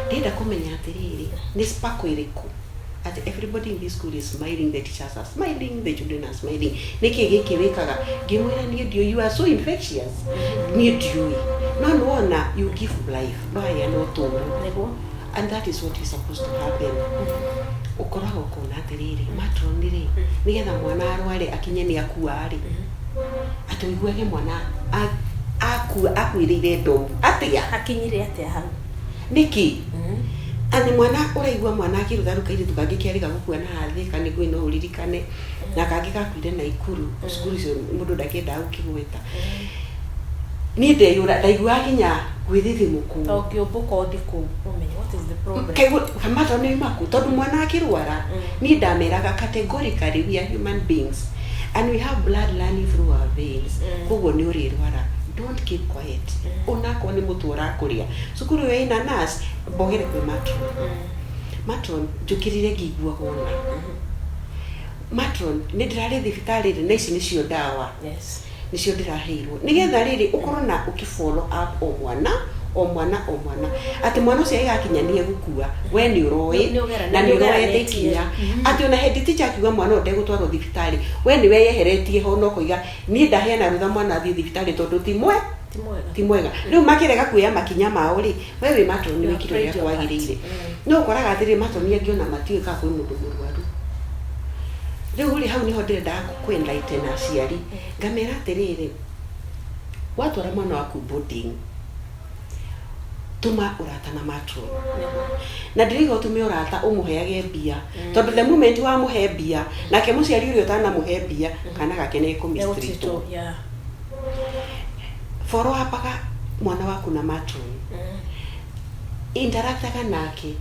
ndĩrenda kũmenya atĩrĩrĩ, nĩ sparkle ĩrĩkũ atĩ everybody in this school is smiling, the teachers are smiling, the children are smiling, nĩkĩ gĩkĩ wĩkaga? Ngĩmwĩra, niĩ ndiũĩ, you are so infectious, niĩ ndiũĩ, no nĩwona you give life, ndwaheana ũtũũro. And that is what is supposed to happen. Ũkoraga ũkona atĩrĩrĩ, matron rĩ, nĩgetha mwana arware akinye nĩ akua rĩ, atĩ ũiguage mwana akua akuĩrĩire ndomu atĩa? Akinyire atĩa hau? Nĩkĩ atĩ mwana ũraigua mwana akĩrutha rĩu kairĩtu kangĩ kĩarĩga gũkua na hathĩka nĩguo no ũririkane, na kangĩ gakuire Naikuru, cukuru icio mũndũ ndakĩendaga gũkĩgweta. Niĩ ndeyũra ndaiguaga nginya gwĩthithimũkwo. To ngĩũmbũka ũthi kũu ũmenye what is the problem. Kamato nĩ maku tondũ mwana akĩrwara, niĩ ndameraga categorically, we are human beings and we have blood running through our veins. Koguo nĩ ũrĩrwara, don't keep quiet. Onakorwo nĩ mũtwe ũrakũrĩa, cukuru ĩyo ĩna nurse, mbogere kwĩ matron. Matron, njũkĩrire ngĩiguaga ũna. Matron, nĩ ndĩrarĩ thibitarĩ rĩ, na ici nĩcio ndawa nĩcio ndĩraheirwo, nĩgetha rĩrĩ ũkorwo na ũkĩ follow up o mwana o mwana o mwana, atĩ mwana ũcio agĩgakinya nĩ egũkua, we nĩ ũroĩ na nĩ ũroete nĩ ũgeranĩtie. ikinya atĩ ona head teacher akiuga mwana ũyũ ndegũtwarwo thibitarĩ, we nĩ weyeheretie ho na ũkoiga, niĩ ndaheana rũtha mwana athiĩ thibitarĩ tondũ ti mwe Ti mwega. Ti mwega. Rĩu makĩrega kuoya makinya mao rĩ, we wĩ matron nĩ You wĩkire played ũrĩa your part. kwagĩrĩire. No ũkoraga atĩrĩ, matron angĩ ona matiũĩ kana kwĩ mũndũ mũrwaru. Rĩu rĩ, hau nĩho ndĩrendaga kũ enlighten aciari, ngamera atĩrĩrĩ, watwara mwana waku boarding, tũma ũrata na matron. Na ndĩraiga ũtũme ũrata ũmũheage mbia, tondũ the moment wamũhe mbia, nake mũciari ũrĩa ũtanamũhe mbia, kana gake nĩ ekũmistreatwo. Egũtreatwo, yeah. Follow upaga mwana waku na matron, interactaga nake,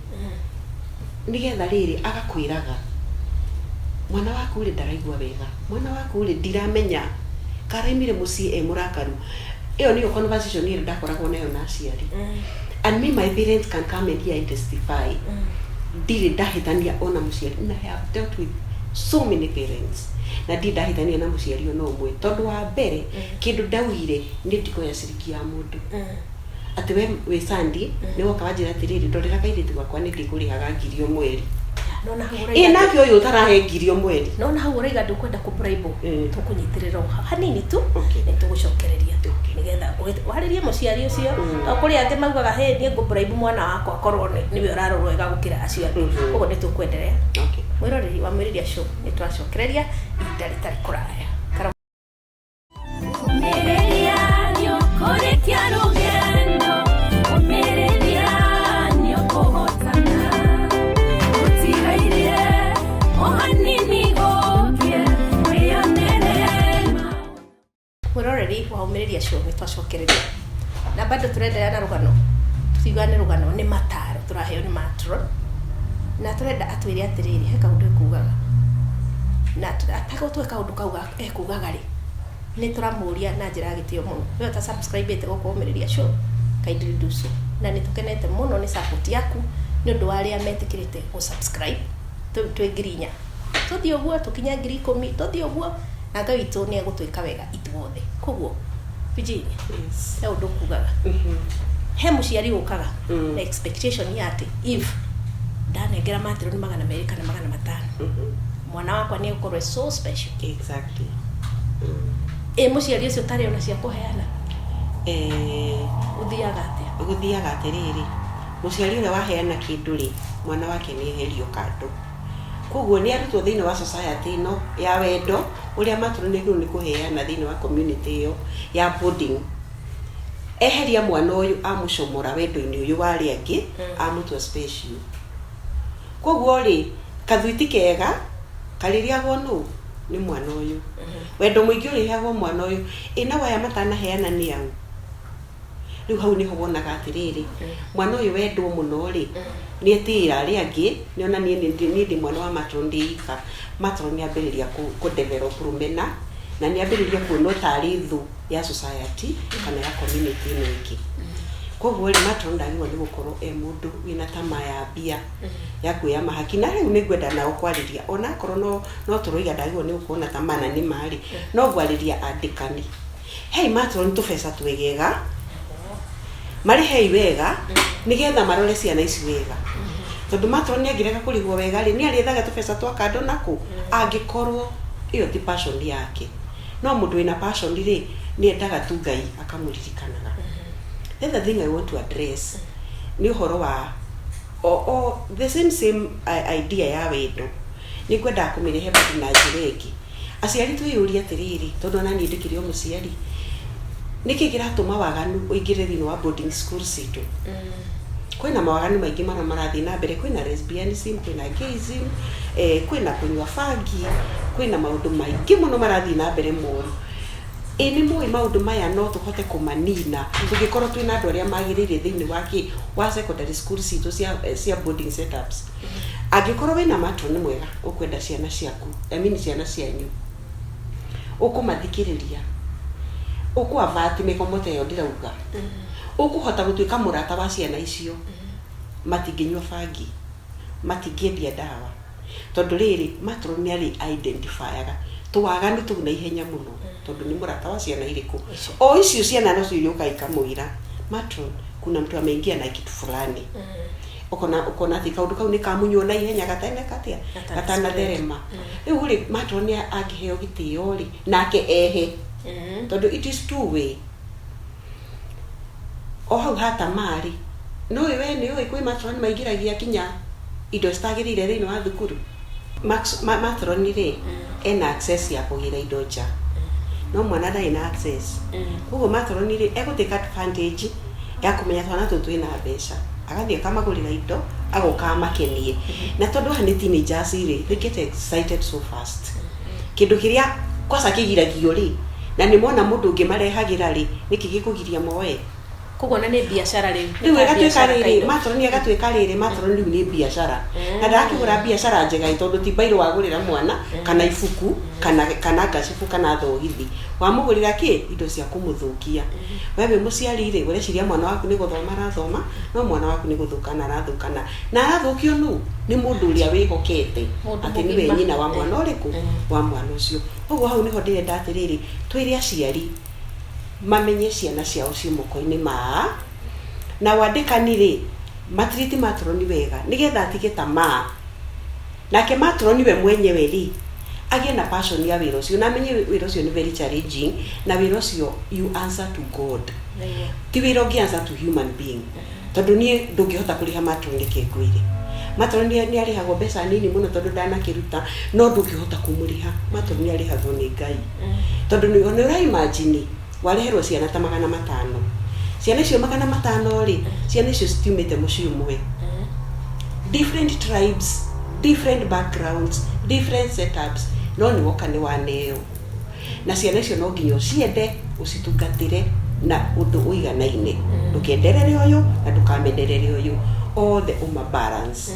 nigetha rĩrĩ agakwĩraga, mwana waku rĩ, ndaraigua wega, mwana waku rĩ, ndiramenya karaimire mũciĩ e mũrakaru. Ĩyo nĩyo conversation ĩrĩa ndakoragwo nayo na aciari. And me, my parents can come and here and testify, ndirĩ ndahĩtania ona mũciari, na I have dealt with so many parents, na ndirĩ ndahĩtania na mũciari ona ũmwe, tondũ wa mbere, kĩndũ ndaugire, nĩ ndikoya ciringi ya mũndũ. Atĩ we wĩ Sandi, nĩ woka wanjĩra atĩrĩrĩ, ndorera kairĩtu gakwa, nĩ ndĩkũrĩhaga 1,000 o mweri. No na hau Ĩ, ũraiga nake ũyũ ũtarahe 1,000 o mweri? No na hau ũraiga ndũkwenda kũbribwo. Tũkũnyitĩrĩra o hanini tu. Okay. Nĩ tũgũcokereria nĩgetha warĩrie mũciari ũcio. To kũrĩ angĩ maugaga, hĩ, niĩ ngũbribe mwana wakwa akorwo nĩwe ũrarorwo wega gũkĩra acio angĩ. Koguo nĩ tũkwenderea. Okay. Mwĩroreri wa Mwĩrĩria Show, nĩ twacokereria ihinda rĩtarĩ kũraya. Ũmĩrĩria nĩũkũrĩkia rũgendo, ũmĩrĩria nĩũkũhotana. Gũtigaire o hanini gũkĩe, wĩyonere maũndũ. Mwĩroreri wa Ũmĩrĩria Show, nĩ twacokereria na bado tũrenderea na rũgano. Tũtiugaga nĩ rũgano, nĩ mataro tũraheo nĩ matron, na tũrenda atwĩre atĩrĩrĩ, he kaũndũ ekugaga, na atagũtwe kaũndũ kau ekugaga rĩ, nĩ tũramũria na njĩra ya gĩtĩo mũno, we ũta subscribe ĩte gũkũ Ũmĩrĩria Show, kindly do so. Na nĩ tũkenete mũno nĩ support yaku, nĩ ũndũ wa arĩa metĩkĩrĩte gũ subscribe. Twĩ 4,000, tũthiĩ ũguo tũkinya 10,000, tũthiĩ ũguo, na Ngai witũ nĩ egũtwĩka wega ithuothe. Koguo Virginia, Yes. he ũndũ ũkugaga, he mũciari ũkaga na expectation ya atĩ if ndanengera matron 200 kana 500, mwana wakwa nĩ egũkorwo e so special. Exactly. Ĩ mũciari ũcio ũtarĩ ona cia kũheana, ũthiaga atĩa? Gũthiaga atĩrĩrĩ, mũciari ũrĩa waheana kĩndũ rĩ, mwana wake nĩ eherio kando, koguo nĩ arutwo thĩinĩ wa society ĩno ya wendo ũrĩa matron nĩ nĩ kũheana thĩinĩ wa community ĩyo ya boarding. Eheria mwana ũyũ, amũcomora wendo-inĩ ũyũ wa arĩa angĩ, amũtua special. Koguo rĩ, kathuiti kega karĩrĩagwo nũ? Nĩ mwana ũyũ. Wendo mũingĩ ũrĩheagwo mwana ũyũ. Ĩ nao aya matanaheana nĩ au? Rĩu hau nĩho wonaga atĩrĩrĩ, mwana ũyũ wendwo mũno rĩ, nĩ etĩĩra arĩa angĩ, nĩona niĩ ndĩ mwana wa matron ndĩ ika. Matron nĩ ambĩrĩria kũ develop rũmena, na nĩ ambĩrĩria kuonwo tarĩ thũ ya society kana ya community ĩno ĩngĩ. Koguo rĩ, matron ndagĩrĩirwo nĩ gũkorwo e mũndũ wĩna tamaa ya mbia ya kuoya mahaki. Na rĩu nĩ ngwenda nao kwarĩria, onakorwo no tũroiga ndagĩrĩirwo nĩ gũkorwo na tamaa, na nĩ marĩ no ngwarĩria andĩkani, hei matron tũbeca twegega, marĩhei wega nĩgetha marore ciana ici wega, tondũ matron angĩrega kũrĩhwo wega rĩ, nĩ arĩethaga tũbeca twa kando nakũ, angĩkorwo ĩyo ti passion yake. No mũndũ wĩna passion rĩ, nĩ endaga tu Ngai akamũririkanaga. The other thing I want to address nĩ ũhoro wa o the same idea ya wendo. Nĩ ngwendaga kũmĩrehe bado na njĩra ĩngĩ. Aciari, twĩyũrie atĩrĩrĩ, tondũ ona niĩ ndĩkĩrĩ o mũciari, nĩkĩ kĩratũma waganu ũingĩre thĩinĩ wa boarding school citũ? Kwĩna mawaganu maingĩ marĩa marathiĩ na mbere. Kwĩna lesbianism, kwĩna gayism, kwĩna kũnyua bangi, kwĩna maũndũ maingĩ mũno marathiĩ na mbere moru. Ĩ nĩ mũĩ maũndũ maya no tũhote kũmanina tũngĩkorwo twĩna andũ arĩa magĩrĩire thĩinĩ wa kĩ wa secondary school citũ cia boarding setups. Angĩkorwo wĩna matron mwega ũkwenda ciana ciaku, I mean ciana cianyu, ũkũmathikĩrĩria, ũkũavert mĩgomo ta ĩyo ndĩrauga, ũkũhota gũtuĩka mũrata wa ciana icio, matingĩnyua bangi, matingĩendia ndawa, tondũ rĩrĩ, matron nĩ arĩ identifyaga tũwaganu tũu na ihenya mũno, tondũ nĩ mũrata wa ciana irĩkũ. O icio ciana nocio irĩũkaga ikamwĩra, "Matron, kuna mtu ameingia na kitu fulani." Ukona atĩ kaũndũ kau nĩ kamunywo na ihenya gatene katia gatanatherema. Rĩu rĩ, matron nĩ angĩheo gĩtĩo rĩ, nake ehe, tondũ it is two way. O hau hatamaa rĩ, no we nĩ ũĩ kwĩ matron maingĩragia kinya indo citagĩrĩire thĩinĩ wa thukuru. Matron rĩ, ena access ya kũgĩra indo nja, no mwana ndarĩ na access. Koguo matron rĩ, egũtake advantage ya kũmenya twana tũtũ twĩna mbeca, agathiĩ akamagũrĩra indo, agoka amakenie. Na tondũ aya nĩ teenagers rĩ, they get excited so fast. Kĩndũ kĩrĩa kwaca kĩgiragio rĩ, na nĩ mona mũndũ ũngĩ marehagĩra rĩ, nĩkĩ gĩkũgiria moe? Koguo na nĩ biacara rĩu. Rĩu ĩgatuĩka rĩrĩ, matron agatuĩka rĩrĩ, matron rĩu nĩ biacara, na ndakĩgũra biacara njega ĩ, tondũ ti bairũ wagũrĩra mwana kana ibuku kana ngacibu kana thogithi, wamũgũrĩra kĩ indo cia kũmũthũkia. We wĩ mũciari rĩ, ũreciria mwana waku nĩ gũthoma arathoma, no mwana waku nĩ gũthũkana arathũkana, na arathũkio nũ? Nĩ mũndũ ũrĩa wĩhokete Mũndũ atĩ nĩwe mũgima. Nyina wa mwana ũrĩkũ, wa mwana ũcio. Koguo hau nĩho ndĩrenda atĩrĩrĩ, twĩre aciari mamenye ciana ciao ciĩ moko-inĩ ma na wandĩkani rĩ, matiriti matroni wega nĩgetha atige tamaa, nake matroni we mwenyewe rĩ, agĩe na passion ya wĩra ũcio, na amenye wĩra ũcio nĩ very challenging, na wĩra ũcio you answer to God, ti wĩra ũngĩ answer to human being, tondũ niĩ ndũngĩhota kũrĩha matron. Reke ngwĩre, matron nĩ arĩhagwo mbeca nini mũno tondũ ndanakĩruta, no ndũngĩhota kũmũrĩha. Matron nĩ arĩhagwo nĩ Ngai, tondũ nĩ ũra imagine wareherwo ciana ta 500. Ciana icio 500 rĩ, ciana icio citiumĩte mũciĩ ũmwe, different tribes, different backgrounds, different setups, no nĩ woka nĩ waneo na ciana icio no nginya ũciende, ũcitungatĩre na ũndũ ũiganaine. Ndũkenderere ũyũ na ndũkamenerere ũyũ, othe ũma balance.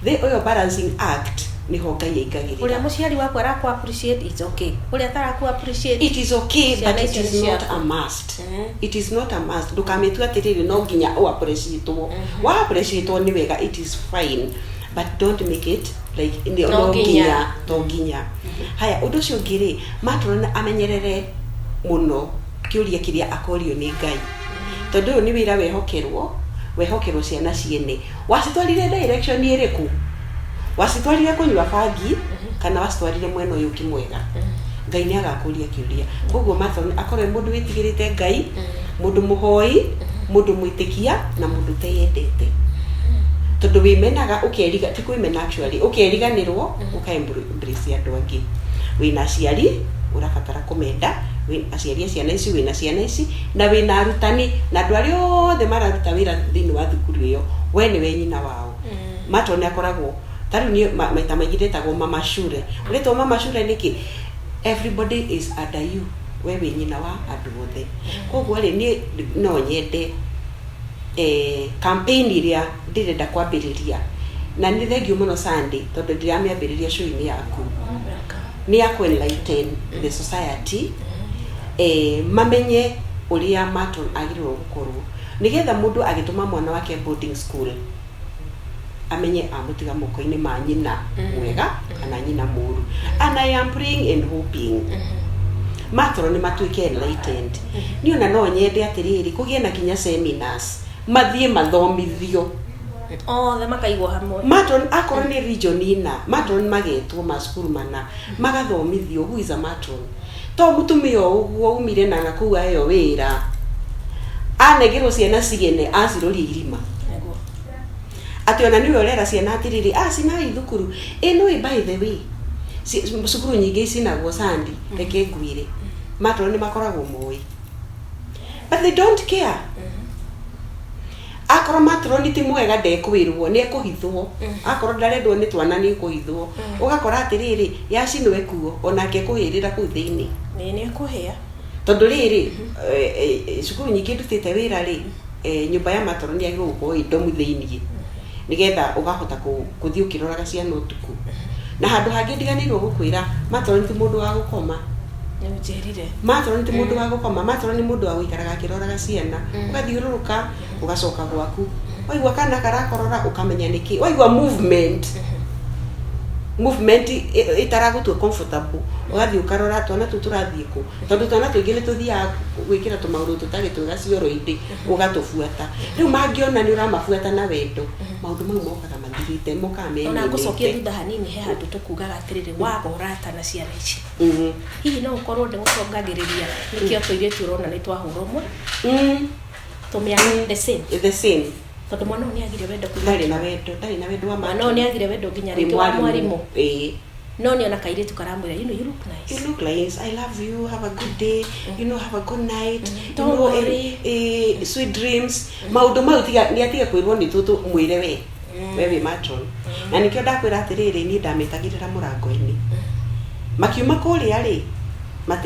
The ũyũ balancing act nĩho Ngai aingagĩrĩra. Ũrĩa mũciari waku araku appreciate, it's okay. Ũrĩa ataraku appreciate, It is okay, ciana but it icio is nĩ not ciaku. a must. It is not a must. Ndũkamĩtue atĩrĩrĩ no nginya ũ appreciate-wo. Wa appreciate-wo nĩ wega, it is fine, but don't make it like No no nginya. nginya, to nginya. Haya, ũndũ ũcio ũngĩ rĩ, matron amenyerere mũno kĩũria kĩrĩa akorio nĩ Ngai, tondũ ũyũ nĩ wĩra wehokerwo ciana ciene. Wacitwarire direction ĩrĩkũ? Wacitwarire kũnyua bangi kana wacitwarire mwena ũyũ ũngĩ mwega? Ngai nĩ agakũria kĩũria. Koguo matron akorwo e mũndũ wĩtigĩrĩte Ngai, mũndũ mũhoi, mũndũ mwĩtĩkia na mũndũ ũteyendete, tondũ wĩmenaga ũkeriga, ti kwĩmena actually, ũkeriganĩrwo ũka embrace andũ angĩ. Wĩna aciari ũrabatara kũmenda, wĩ aciari a ciana ici, wĩna ciana ici, na wĩna arutani na andũ arĩa othe mararuta wĩra thĩinĩ wa thukuru ĩyo. We nĩwe nyina wao. Matron akoragwo ta rĩu niĩ maita maingĩ ndetagwo mama shure. Ũretwo mama shure nĩkĩ? Everybody is under you. We wĩ nyina wa andũ othe. Koguo rĩ, niĩ no nyende campaign ĩrĩa ndĩrenda kwambĩrĩria, na nĩ thengiũ mũno Sunday tondũ ndĩramĩambĩrĩria show-inĩ yaku, nĩ ya ku enlighten the society, mamenye ũrĩa matron agĩrĩirwo gũkorwo. Nĩgetha mũndũ agĩtũma mwana wake boarding school amenye amũtiga moko-inĩ ma nyina mwega kana nyina mũru. And I am praying and hoping matron nĩ matuĩke enlightened. Niĩ ona no nyende atĩrĩrĩ, kũgĩe na kinya seminars, mathiĩ mathomithio othe makaigwo hamwe. Matron akorwo nĩ region ina, matron magetwo macukuru mana magathomithio who is a matron. To mũtumia o ũguo umire na nakũu aheo wĩra, anengerwo ciana cigene acirorie irima. Nĩguo. Atĩ ona nĩwe ũrera ciana atĩrĩrĩ, acinai thukuru ĩ no by the way, cukuru nyingĩ icinagwo sandi. Reke ngwĩre, matron nĩ makoragwo moĩ, but they don't care. Akorwo matron ti mwega, ndekwĩrwo, nĩ ekũhithwo. Akorwo ndarendwo nĩ twana, nĩ ekũhithwo. Ũgakora atĩrĩrĩ, yacinwo ekuo onake ekũhĩrĩra kũu thĩinĩ. Nĩ nĩ ekũhĩa. Tondũ rĩrĩ, cukuru nyingĩ ndutĩte wĩra rĩ, nyũmba ya matron yagĩrĩirwo gũkorwo ĩ ndomu thĩiniĩ, nĩgetha ũkahota gũthiĩ ũkĩroraga ciana ũtukũ. Na handũ hangĩ ndiganĩirwo gũkwĩra, matron ti mũndũ wa gũkoma. Nĩ ũnjĩrire. Matron ti mũndũ wa gũkoma. Matron nĩ mũndũ wa gũikaraga akĩroraga ciana. Ũgathiũrũrũka, ũgacoka gwaku, waigua kana karakorora ũkamenya nĩkĩ, waigua movement ĩtaragũtua comfortable, ũgathiĩ ũkarora twana tũu tũrathiĩ kũ, tondũ twana tũingĩ nĩ tũthiaga gwĩkĩra tũmaũndũ tũtarĩ twega cioro-inĩ, ũgatũbuata. Rĩu mangĩona nĩ ũramabuata na wendo, maũndũ mau mokaga mathirĩte, mokaga Ona ngũcokia meninĩte. Thutha hanini, he handũ tũkugaga atĩrĩrĩ, waga ũrata na ciana ici, hihi no ũkorwo nĩ gũcongagĩrĩria nĩkĩo tũirĩtu ũrona nĩ twahũra ũmwe tũmĩana the same? The same. Tondũ mwana ũyũ nĩ agire wendo kuma Ndarĩ na wendo, ndarĩ na wendo wa mwana ũyũ nĩ agire wendo nginya Kwĩ rĩngĩ wa mwarimũ. Ĩĩ. No nĩ ona kairĩtu karamwĩra, "You know, you look nice." "You look nice. I love you. Have a good day. Have a good night. You Don't know, worry. Sweet dreams." Maũndũ mau tiga nĩ atige kwĩrwo nĩ tũtũ, mwĩre we. We wĩ matron. Na nĩkĩo ndakwĩra atĩrĩrĩ, niĩ ndamĩtagĩrĩra mũrango-inĩ. Makiuma kũrĩa rĩ,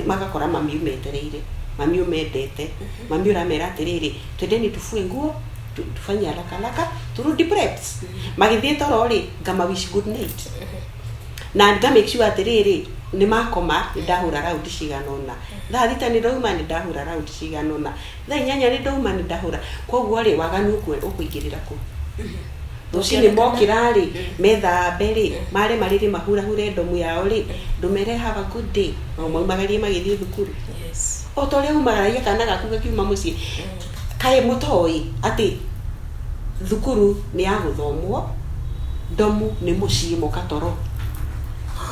magakora mami ũmetereire, mami ũmendete, mami ũramera atĩrĩrĩ, "Twendeni tufue nguo, tufanye haraka haraka, turudi preps." Magĩthiĩ toro rĩ, ngama wish good night na nga make sure atĩrĩrĩ, nĩ makoma. Nĩ ndahũra raundi cigana ũna thaa 6, nĩ ndauma, nĩ ndahũra raundi cigana ũna thaa 8, nĩ ndauma, nĩ ndahũra. Koguo rĩ, waganu ũkũingĩrĩra kũ rũcinĩ mokĩra rĩ, methambe rĩ, mare marĩrĩ, mahurahure ndomu yao rĩ, ndũmere, "Have a good day," o maumagarie magĩthiĩ thukuru. O ta ũrĩa umagaragia kana gaku gakiuma mũciĩ. Kaĩ mũtoĩ atĩ thukuru nĩ ya gũthomwo, ndomu nĩ mũciĩ moka toro?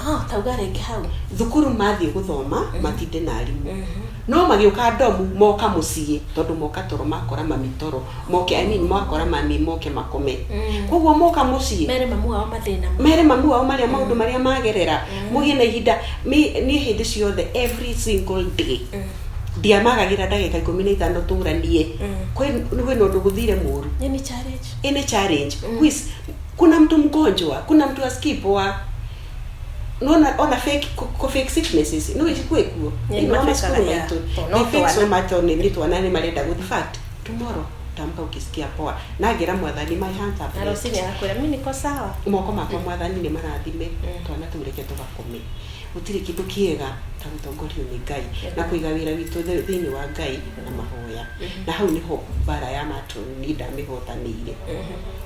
Ah, tauga rĩngĩ hau. Thukuru mathiĩ gũthoma matinde na arimũ, no magĩũka ndomu moka mũciĩ, tondũ moka toro makora mami toro moke, I mean, makora mami moke makome. Koguo moka mũciĩ mere mamu wao mathĩna mere mamu wao marĩa maũndũ marĩa magerera, mũgĩe na ihinda. Niĩ hĩndĩ ciothe, every single day, ndiamagagĩra ndagĩka 15 tũranie. Kwĩna ũndũ gũthire mũru, Any challenge. Any challenge. Who is, kuna mtu mgonjwa, kuna mtu asikii poa. Nona ona fake ko fake sicknesses no ichikue kuo. Yeah, Ino mafekaga, macukuru yeah. maitũ. To no They fake so twana. much on nĩ twana nĩ marenda gũthi fact tomorrow tamka ukisikia poa na ngĩra Mwathani, my hands are Na blessed. rũcinĩ agakwĩra, "Mi niko sawa." Moko makwa Mwathani nĩ marathime. Twana tũu reke tũgakome. Gũtirĩ kĩndũ kĩega ta gũtongorio nĩ Ngai na kũiga wĩra witũ thĩinĩ wa Ngai na mahoya, na hau nĩho mbara ya matron niĩ ndamĩhotanĩire,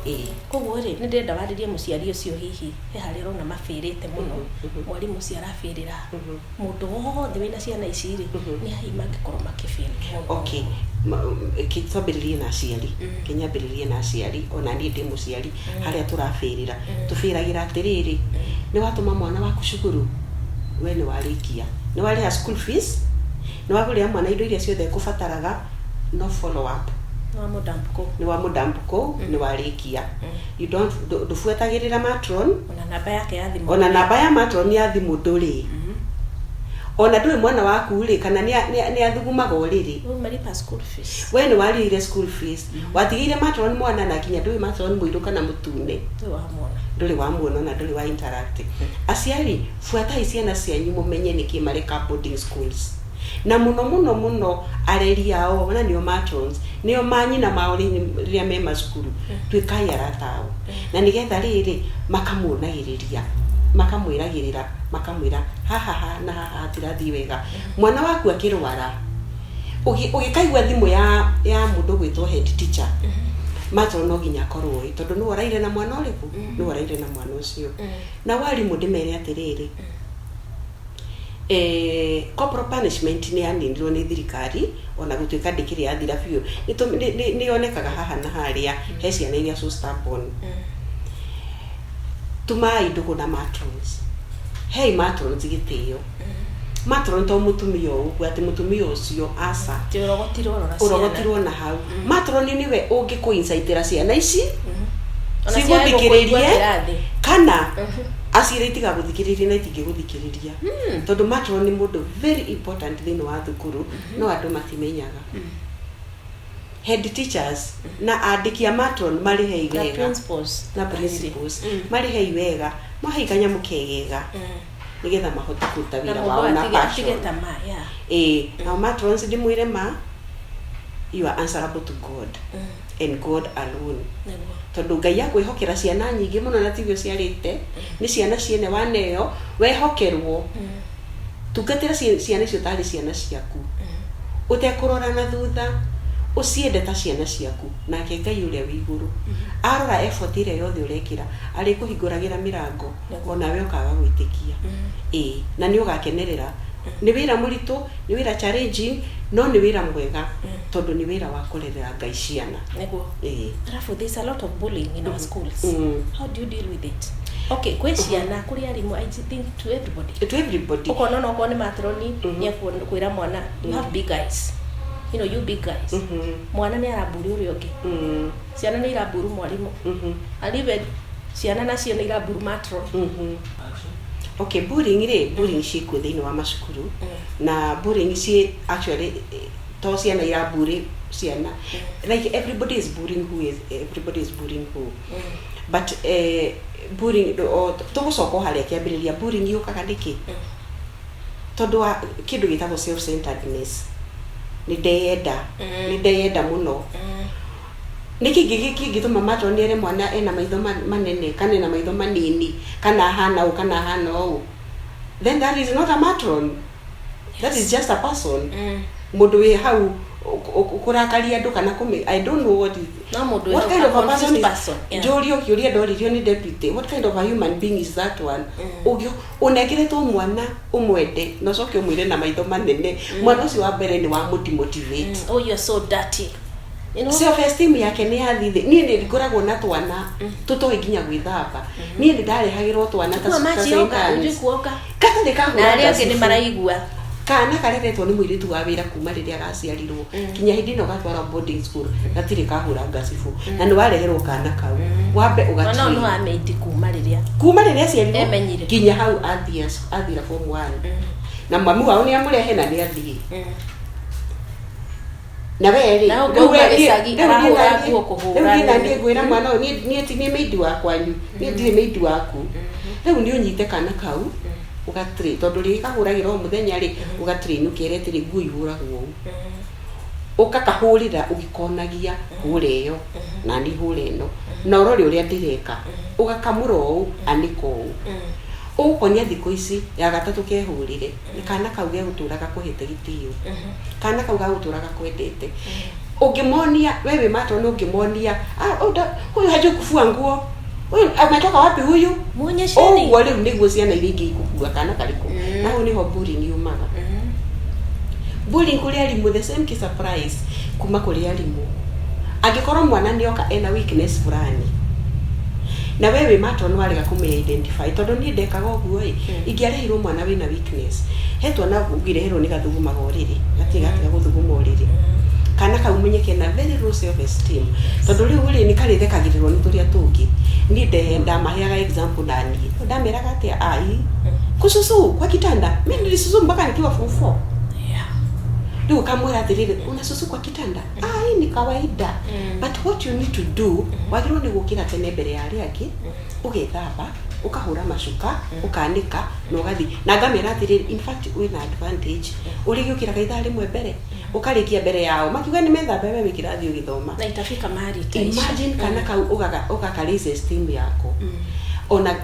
ĩĩ. Koguo rĩ, nĩ ndĩrenda warĩrie mũciari ũcio, hihi he harĩa ũrona mabĩrĩte mũno, mwarimũ ũcio arabĩrĩra, mũndũ wothe wĩna ciana ici rĩ, nĩ hihi mangĩkorwo makĩbĩra mũno? Okay, twambĩrĩrie na aciari. Kĩnyambĩrĩrie na aciari, ona niĩ ndĩ mũciari. Harĩa tũrabĩrĩra, tũbĩragĩra atĩrĩrĩ, nĩ watũma mwana waku cukuru, we nĩ warĩkia, nĩ warĩha school fees, nĩ wagũrĩra mwana indo iria ciothe ekũbataraga, no follow up. Nĩ wamũdump kũu. Nĩ wamũdump kũu, nĩ warĩkia. You don't ndũbuatagĩrĩra matron. Ona namba yake ya thimũ. Ona namba ya matron ya thimũ ndũrĩ. Ona ndũĩ mwana waku rĩ kana nĩ athugumaga ũrĩrĩ. Umelipa school fees. We nĩ warĩire school fees, watigĩire matron mwana, na nginya ndũĩ matron mũirũ kana mũtune. Ndũrĩ wamwona. Ndũrĩ wamuona na ndũrĩ wa interact. Aciari, buatai ciana cianyu mũmenye nĩkĩ mareka boarding schools, na mũno mũno mũno areri ao na nĩo matrons, nĩo manyina mao rĩrĩa me macukuru. Tuĩkai arata ao, na nĩgetha rĩrĩ makamuonagĩrĩria, makamwĩragĩrĩra, makamwĩra haha ha na haha hatirathiĩ wega. Mwana waku akĩrwara, Ũgĩkaigua thimũ ya mũndũ gwĩtwo head teacher, matron no nginya akorwo ĩ, tondũ nĩwe ũraire na mwana ũrĩkũ, nĩwe ũraire na mwana ũcio. Na warimũ ndĩmere atĩrĩrĩ, corporal punishment nĩ yaninirwo nĩ thirikari, ona gũtuĩka ndĩkĩrĩ yathira biũ. Nĩ yonekaga haha na harĩa he ciana iria so stubborn. Tumai ndũgũ na matrons, hei matrons gĩtĩo. Matron to mũtumia o ũguo, atĩ mũtumia ũcio, aca. Ti ũrogotirwo rora ciana. Ũrogotirwo na hau. Matron nĩwe ũngĩkũincaitĩra ciana ici Ona ciage gũkũigua cigũthikĩrĩrie kĩrathi. kana acire itigagũthikĩrĩria na itingĩgũthikĩrĩria, tondũ matron nĩ mũndũ very important thĩinĩ wa thukuru, no andũ matimenyaga. Head teachers na andĩki a matron marĩhei Na wega. Principals. Na principals marĩhei wega, mahei kanyamũ kegega nĩgetha mahote kũruta Na wĩra mũndũ wao na atige atige passion. tamaa, yeah. Ĩĩ, nao matrons ndĩmwĩre ma, you are answerable to God and God alone, tondũ Ngai akwĩhokera ciana nyingĩ mũno na tiguo ciarĩte, nĩ ciana ciene waneo wehokerwo. Tungatĩra ciana icio tarĩ ciana ciaku, ũtekũrora na thutha, ũciende ta ciana ciaku, nake Ngai ũrĩa wĩ igũrũ arora effort ĩrĩa yothe ũrekĩra, arĩkũhingũragĩra mĩrango onawe ũkaga gwĩtĩkia. Ĩĩ, na nĩ ũgakenerera. Nĩ wĩra mũritũ, nĩ wĩra challenging, no nĩ wĩra mwega, tondũ nĩ wĩra wa kũrerera Ngai ciana. Ĩĩ. Alafu there's a lot of bullying in our schools. How do you deal with it? Okay, kwĩ ciana, kũrĩ arimũ, I think to everybody. To everybody. Ũkona ona okorwo nĩ matroni, nĩ kwĩra mwana, "You have big eyes, you know, you big guys." Mwana nĩ aramburi ũrĩa ũngĩ. Ciana nĩ iramburu mwarimũ. And even ciana nacio nĩ iramburu matron. Okay, bullying rĩ, bullying ciĩkuo thĩinĩ wa macukuru, na bullying ciĩ actually to ciana iramburi ciana, like everybody is bullying who is, everybody is bullying who. But bullying, tũgũcoka o harĩa kĩambĩrĩria, bullying yũkaga nĩkĩ? Tondũ wa kĩndũ gĩtagwo self centeredness. Nĩ ndeyenda, nĩ ndeyenda mũno. Nĩkĩ kĩngĩtũma matron ere mwana ena maitho manene kana ena maitho manini kana ahana ũũ kana ahana ũũ? Then that is not a matron, that is just a person, mũndũ wĩ hau kũrakaria andũ kana kũmĩ, I don't know what is No mũndũ what kind of a person confused is person, yeah. Njũrio kĩũria ndoririo nĩ deputy, what kind of a human being is that one? Ũngĩ ũnengeretwo mwana ũmwende na ũcoke ũmwĩre na maitho manene, mwana ũcio wa mbere nĩ wa mũdemotivate. "Oh, you are so dirty," you know? Self esteem yake nĩ yathi thĩ. Niĩ nĩ ngoragwo na twana tũtoĩ nginya gwĩthamba. Niĩ nĩ ndarehagĩrwo twana ta Kuwa ta maji oga St. ujui Anne's. kuoga. Gatarĩ kahũra Na arĩa angĩ nĩ ngacibu. maraigua. Kana kareretwo nĩ mũirĩtu wa wĩra kuma rĩrĩa gaciarirwo kinya hĩndĩ ĩno gatwarwo boarding school, gatirĩ kahũra ngacibũ, na nĩ wareherwo kana kau wambe Mwana ũyũ nĩ ũgatrain wa maid kuma rĩrĩa kuma rĩrĩa aciarirwo emenyire. Nginya hau athira form 1, na mami wao nĩ amũrehe na nĩ athiĩ na we rĩ Na rĩu ũkauma we- gĩcagi, rĩu niĩ arahũra na niĩ- nguo kũhũra rĩu niĩ na nini. niĩ ngwĩra mwana ũyũ, niĩ ti niĩ maid wa kwanyu, niĩ ndirĩ maid waku. Rĩu nĩ ũnyite kana kau ũgatrain, tondũ rĩrĩ kahũragĩra o mũthenya rĩ, ũgatrain ũkere atĩrĩ, nguo ihũragwo ũũ, ũgakahũrĩra ũgĩkonagia, hũra ĩyo na niĩ hũra ĩno, na ũrore ũrĩa ndĩreka, ũgakamũra ũũ, anĩka ũũ, ũgũkonia thikũ ici ya gatatũ kehũrĩre. Nĩ kana kau gegũtũra gakũhete gĩtĩo, kana kau gagũtũra gakwendete. Ũngĩmonia we wĩ matron, ũngĩmonia, "Ah, huyu hajui kufua nguo, huyu ametoka wapi huyu?" Muonyesheni. Ũguo rĩu nĩguo ciana iria ingĩ ikũkua kana karĩkũ. Na hau nĩho bullying yumaga. Bullying kũrĩ arimũ, the same case applies kuma kũrĩ arimũ. Angĩkorwo mwana nĩoka ena weakness fulani na we wĩ matron warega kũmĩ identify, tondũ niĩ ndekaga ũguo ĩ, ingĩarehirwo mwana wĩna weakness, he twana ũngĩreherwo nĩ gathugumaga ũrĩrĩ, gatirĩ gatiga gũthuguma ũrĩrĩ, kana kau menye kena very low self esteem, tondũ rĩu rĩ nĩ karĩthekagĩrĩrwo nĩ tũrĩa tũngĩ. Niĩ ndamaheaga example na niĩ ndameraga atĩa, ai kususu kwa kitanda, mi nilisusu mpaka nikiwa form 4. Rĩu ũkamwĩra atĩrĩrĩ, unasusu kwa kitanda, ah, hii ni kawaida, but what you need to do, wagĩrĩirwo nĩ gũkĩra tene mbere ya arĩa angĩ, ũgethamba, ũkahũra macuka, ũkanĩka na ũgathiĩ. Na ngamera atĩrĩrĩ, in fact wĩna advantage, ũrĩgĩũkĩraga ithaa rĩmwe mbere, ũkarĩkia mbere yao makiuga nĩ methambe, we wĩ kĩrathi ũgĩthoma. Na itafika mahali itaisha. Imagine kana kau ũgaka raise esteem yako ona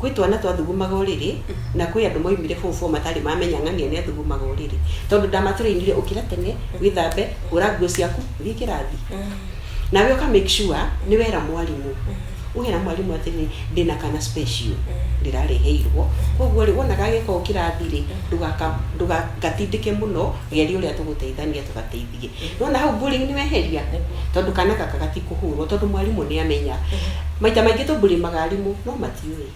Kwĩ twana twathugumaga ũrĩrĩ na kwĩ andũ moimire form four matarĩ mamenya ng'ania nĩ athugumaga ũrĩrĩ, tondũ ndamatũrĩinire ũkĩra tene, wĩthambe, hũra nguo ciaku, thiĩ kĩrathi. Nawe ũka make sure nĩ wera mwarimũ, ũkera mwarimũ atĩrĩrĩ, ndĩna kana special ndĩrareheirwo, koguo rĩ, wona gagĩka ũũ kĩrathi rĩ, ndũgagatindĩke mũno, geria ũrĩa tũgũteithania tũgateithie. Nĩwona hau bullying nĩ weheria, tondũ kana gaka gatikũhũrwo, tondũ mwarimũ nĩ amenya. Maita maingĩ tũmbũrĩmaga arimũ no matiũĩ.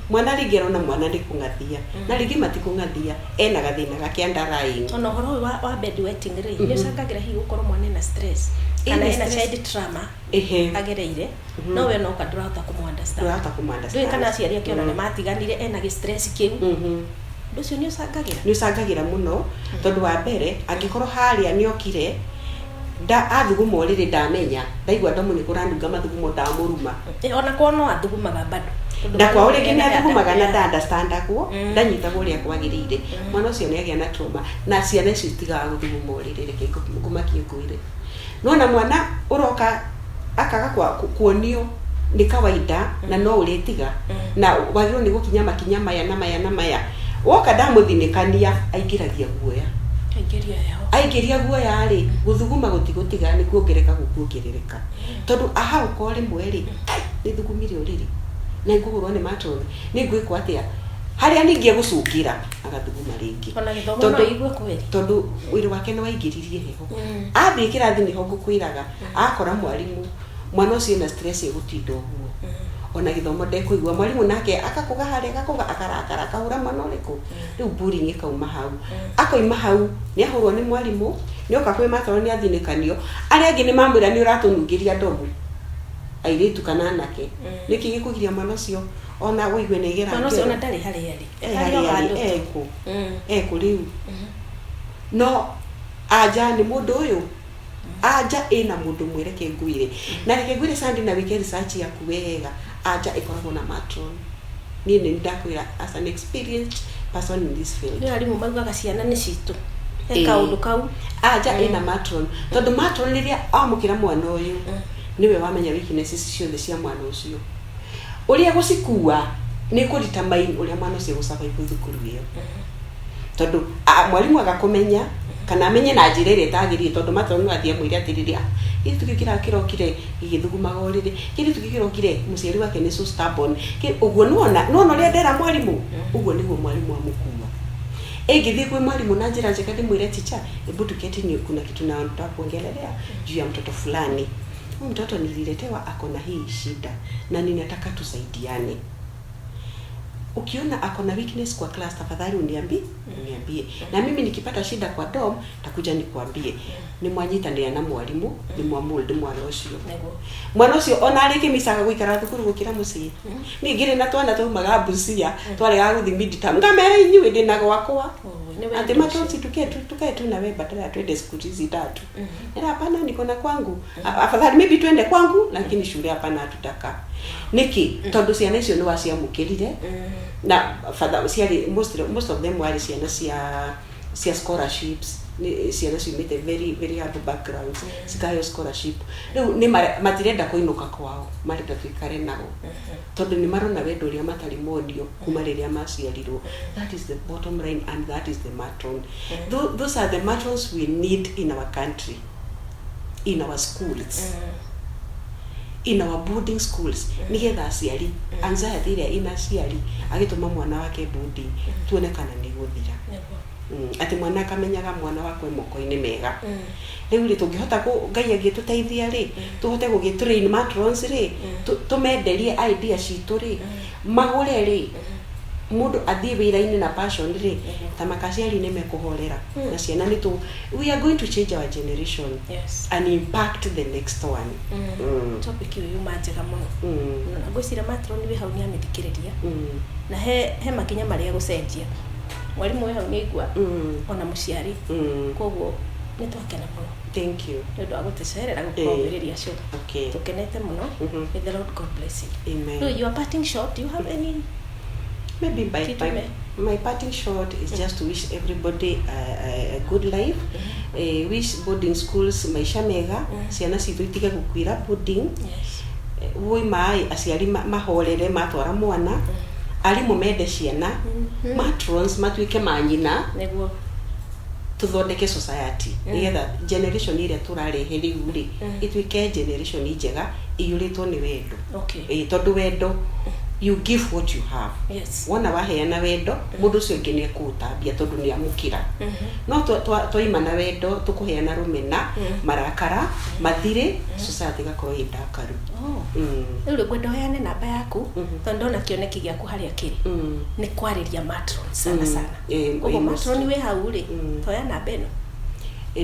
Mwana rĩngĩ arona mwana nĩ kũng'athia, na rĩngĩ matikũng'athia, ena gathĩna gake underlying. Ona ũhoro ũyũ wa bedwetting rĩ, nĩ ũcangagĩra hihi gũkorwo mwana ena stress kana Ĩna ena stress. child trauma Ehe. agereire, no we noka ndũrahota kũmũ understand. Ndũrahota kũmũ understand. Ndũĩ kana aciari ake ona nĩ matiganire, ena gĩ stress kĩu. Ũndũ ũcio nĩ ũcangagĩra. Nĩ ũcangagĩra mũno, tondũ wa mbere, angĩkorwo harĩa nĩ okire nda athuguma ũrĩrĩ, ndamenya, ndaigua ndomo nĩ kũranunga mathugumo, ndamũruma. Ona kwao no athugumaga bado. Tondũ Na kwao mwana rĩngĩ nĩ ena athugumaga na yeah. nda understandagwo, ndanyitagwo ũrĩa kwagĩrĩire, mwana ũcio nĩ agĩa na trauma, na ciana icio itigaga gũthuguma ũrĩrĩ. Reke ngũmakie ngwĩre, nona mwana ũroka akaga kuonio nĩ kawaida na no ũrĩtiga na wagĩrĩirwo nĩ gũkinya makinya maya na maya na maya, woka ndamũthinĩkania, aingĩragia guoya. Aingĩria heho. Aingĩria guoya rĩ, gũthuguma gũtigũtiga, nĩ kuongereka gũkuongerereka, tondũ ahau ko rĩmwe rĩ, "Ai, nĩ thugumire ũrĩrĩ na ngũhũrwo nĩ matron, nĩ ngwĩkwo atĩa?" Harĩa ningĩ egũcũngĩra agathuguma rĩngĩ. Ona gĩthomo Tondũ- no igue kweri. Tondũ wĩra wake nĩ waingĩririe heho. Athiĩ kĩrathi, nĩho ngũkwĩraga, akora mwarimũ, mwana ũcio ena stress ĩgũtinda ũguo, ona gĩthomo ndekũigua. Mwarimũ nake akakũga harĩa, akakũga, akarakara, akahũra mwana ũrĩkũ. Rĩu bullying ĩkauma hau. Akoima hau, nĩ ahũrwo nĩ mwarimũ, nĩ oka kwĩ matron, nĩ athinĩkanio, arĩa angĩ nĩ mamwĩra nĩ ũratũnungĩria ndomo, airĩtu kana anake. Nĩkĩ gĩkũgiria mwana ũcio ona wĩigue nĩ igera Mwana ũcio ngero? ona ndarĩ harĩa arĩ. Eh, Harĩ o harĩa arĩ, handũ tu. ekũ ekũ rĩu, no anja nĩ mũndũ ũyũ, anja ĩna mũndũ ũmwe. Reke ngwĩre, na reke ngwĩre Sandy, na wĩke research yaku wega, anja ĩkoragwo na matron. Niĩ nĩ ndakwĩra as an experienced person in this field. Nĩ arimũ maugaga ciana nĩ citũ. He kaũndũ kau. Anja ĩna matron, tondũ matron rĩrĩa amũkĩra mwana ũyũ, nĩwe wamenya weaknesses ciothe cia mwana ũcio, ũrĩa gũcikua nĩ kũdetermine ũrĩa mwana ũcio gũsurvive thukuru ĩyo, tondũ mwarimũ agakũmenya kana amenye na njĩra ĩrĩa ĩtagĩrĩire, tondũ matron no athiĩ amwĩre atĩrĩrĩ, "Ah, kĩirĩtu kĩu kĩrokire gĩgĩthugumaga ũrĩrĩ, kĩirĩtu kĩu kĩrokire mũciari wake nĩ so stubborn." Ũguo nĩwona ũrĩa ndera mwarimũ, ũguo nĩguo mwarimũ amũkua. Ĩngĩthiĩ kwĩ mwarimũ na njĩra njega, ndĩmwĩre, "Teacher, hebu tuketi, ni kuna kitu nataka kuongelelea juu ya mtoto fulani. Huyu mtoto nililetewa, ako na hii shida na ninataka tusaidiane. Ukiona ako na weakness kwa class, tafadhali uniambie, na mimi nikipata shida kwa dorm takuja nikuambie." Nĩ mwanyitanĩra na mwarimũ, nĩ mwamold mwana ũcio. Mwana ũcio ona arĩkĩmicaga gũikara thukuru gũkĩra mũciĩ. Niĩ ngĩrĩ na twana twaumaga Busia, twaregaga gũthiĩ midterm, ngamera, "Inyuĩ, ndĩna gwakwa." Oh, nĩ wendo Ati ũcio. matonsi, tukae tu na wewe badala ya twende siku hizi tatu. Ila hapana, niko na kwangu. Afadhali maybe twende kwangu, lakini shule hapana, hatutaka. Niki? Tondũ ciana icio nĩ waciamũkĩrire na father ciarĩ most of them warĩ ciana cia scholarships, nĩ ciana ciumĩte very very humble backgrounds, cikaheo scholarship. Rĩu nĩ matirenda kũinũka kwao, marenda tuikare nao, tondũ nĩ marona wendo ũrĩa matarĩ monio kuma rĩrĩa maciarirwo. That is the bottom line and that is the matron. Those are the matrons we need in our country, in our schools, in our boarding schools, nigetha aciari, anxiety ĩrĩa ina aciari agĩtũma mwana wake boarding, tuone kana nĩ gũthira. Atĩ mwana akamenyaga mwana wakwa e moko-inĩ mega. Rĩu rĩ, tũngĩhota Ngai angĩtũteithia rĩ, tũhote gũgĩ train matrons rĩ, tũmenderie idea citũ rĩ, magũre rĩ, mũndũ athiĩ wĩra-inĩ na passion rĩ, ta makaciari nĩ mekũhorera na ciana nĩ tũ we are going to change our generation and impact the next one. Topic ĩyo yuma njega mũno. Na ngwĩciria matron wĩ hau nĩ amĩthikĩrĩria na he makinya marĩa gũcenjia. Mwarimũ wĩ hau nĩ aigua, ona mũciari. Koguo nĩ twakena mũno Thank you. nĩ ũndũ wa gũtũcerera gũkũambĩrĩria show. Tũkenete mũno. May the Lord God bless you. Amen. So your parting shot, do you have any? Maybe by, Kitu my parting shot is just to wish everybody a good life. Wish boarding schools maisha mega, ciana citũ itige gũkuĩra boarding. Woi maĩ, aciari mahorere matwara mwana. Arimũ mende ciana, matrons matuĩke manyina, Nĩguo. Tuthondeke society nigetha generation ĩrĩa tũrarehe rĩu rĩ ĩtuĩke generation njega ĩiyũrĩtwo nĩ wendo. Ĩĩ, tondũ wendo, you give what you have. Wona waheana wendo, mũndũ ũcio ũngĩ nĩ ekũũtambia tondũ nĩ amũkĩra. No twaima na wendo, tũkũheana rũmena, marakara, mathirĩ, society ĩgakorwo ĩ ndakaru. Oh. Rĩu rĩ, ngwenda ũheane namba yaku, tondũ ndona kĩoneki gĩaku harĩa kĩrĩ nĩ kwarĩria matron sana sana. Koguo matron wĩ hau rĩ, toya namba ĩno.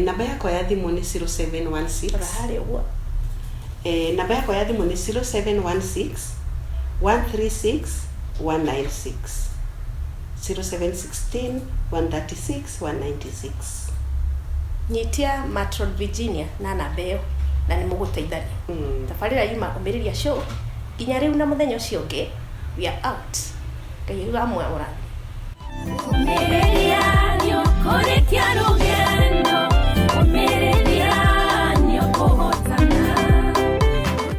Namba yakwa ya thimũ nĩ 0716. Rora harĩa ũguo. Namba yakwa ya thimũ nĩ 0716 136 196, 0716 136 196. Nyitia matron Virginia na namba ĩyo na nĩ mũgũteithania. Tabarĩra yuma Ũmĩrĩria Show nginya rĩu na mũthenya ũcio ũngĩ, we are out. Ngai rĩu amwe ũrathi. Ũmĩrĩria nĩũkũrĩkia rũgendo.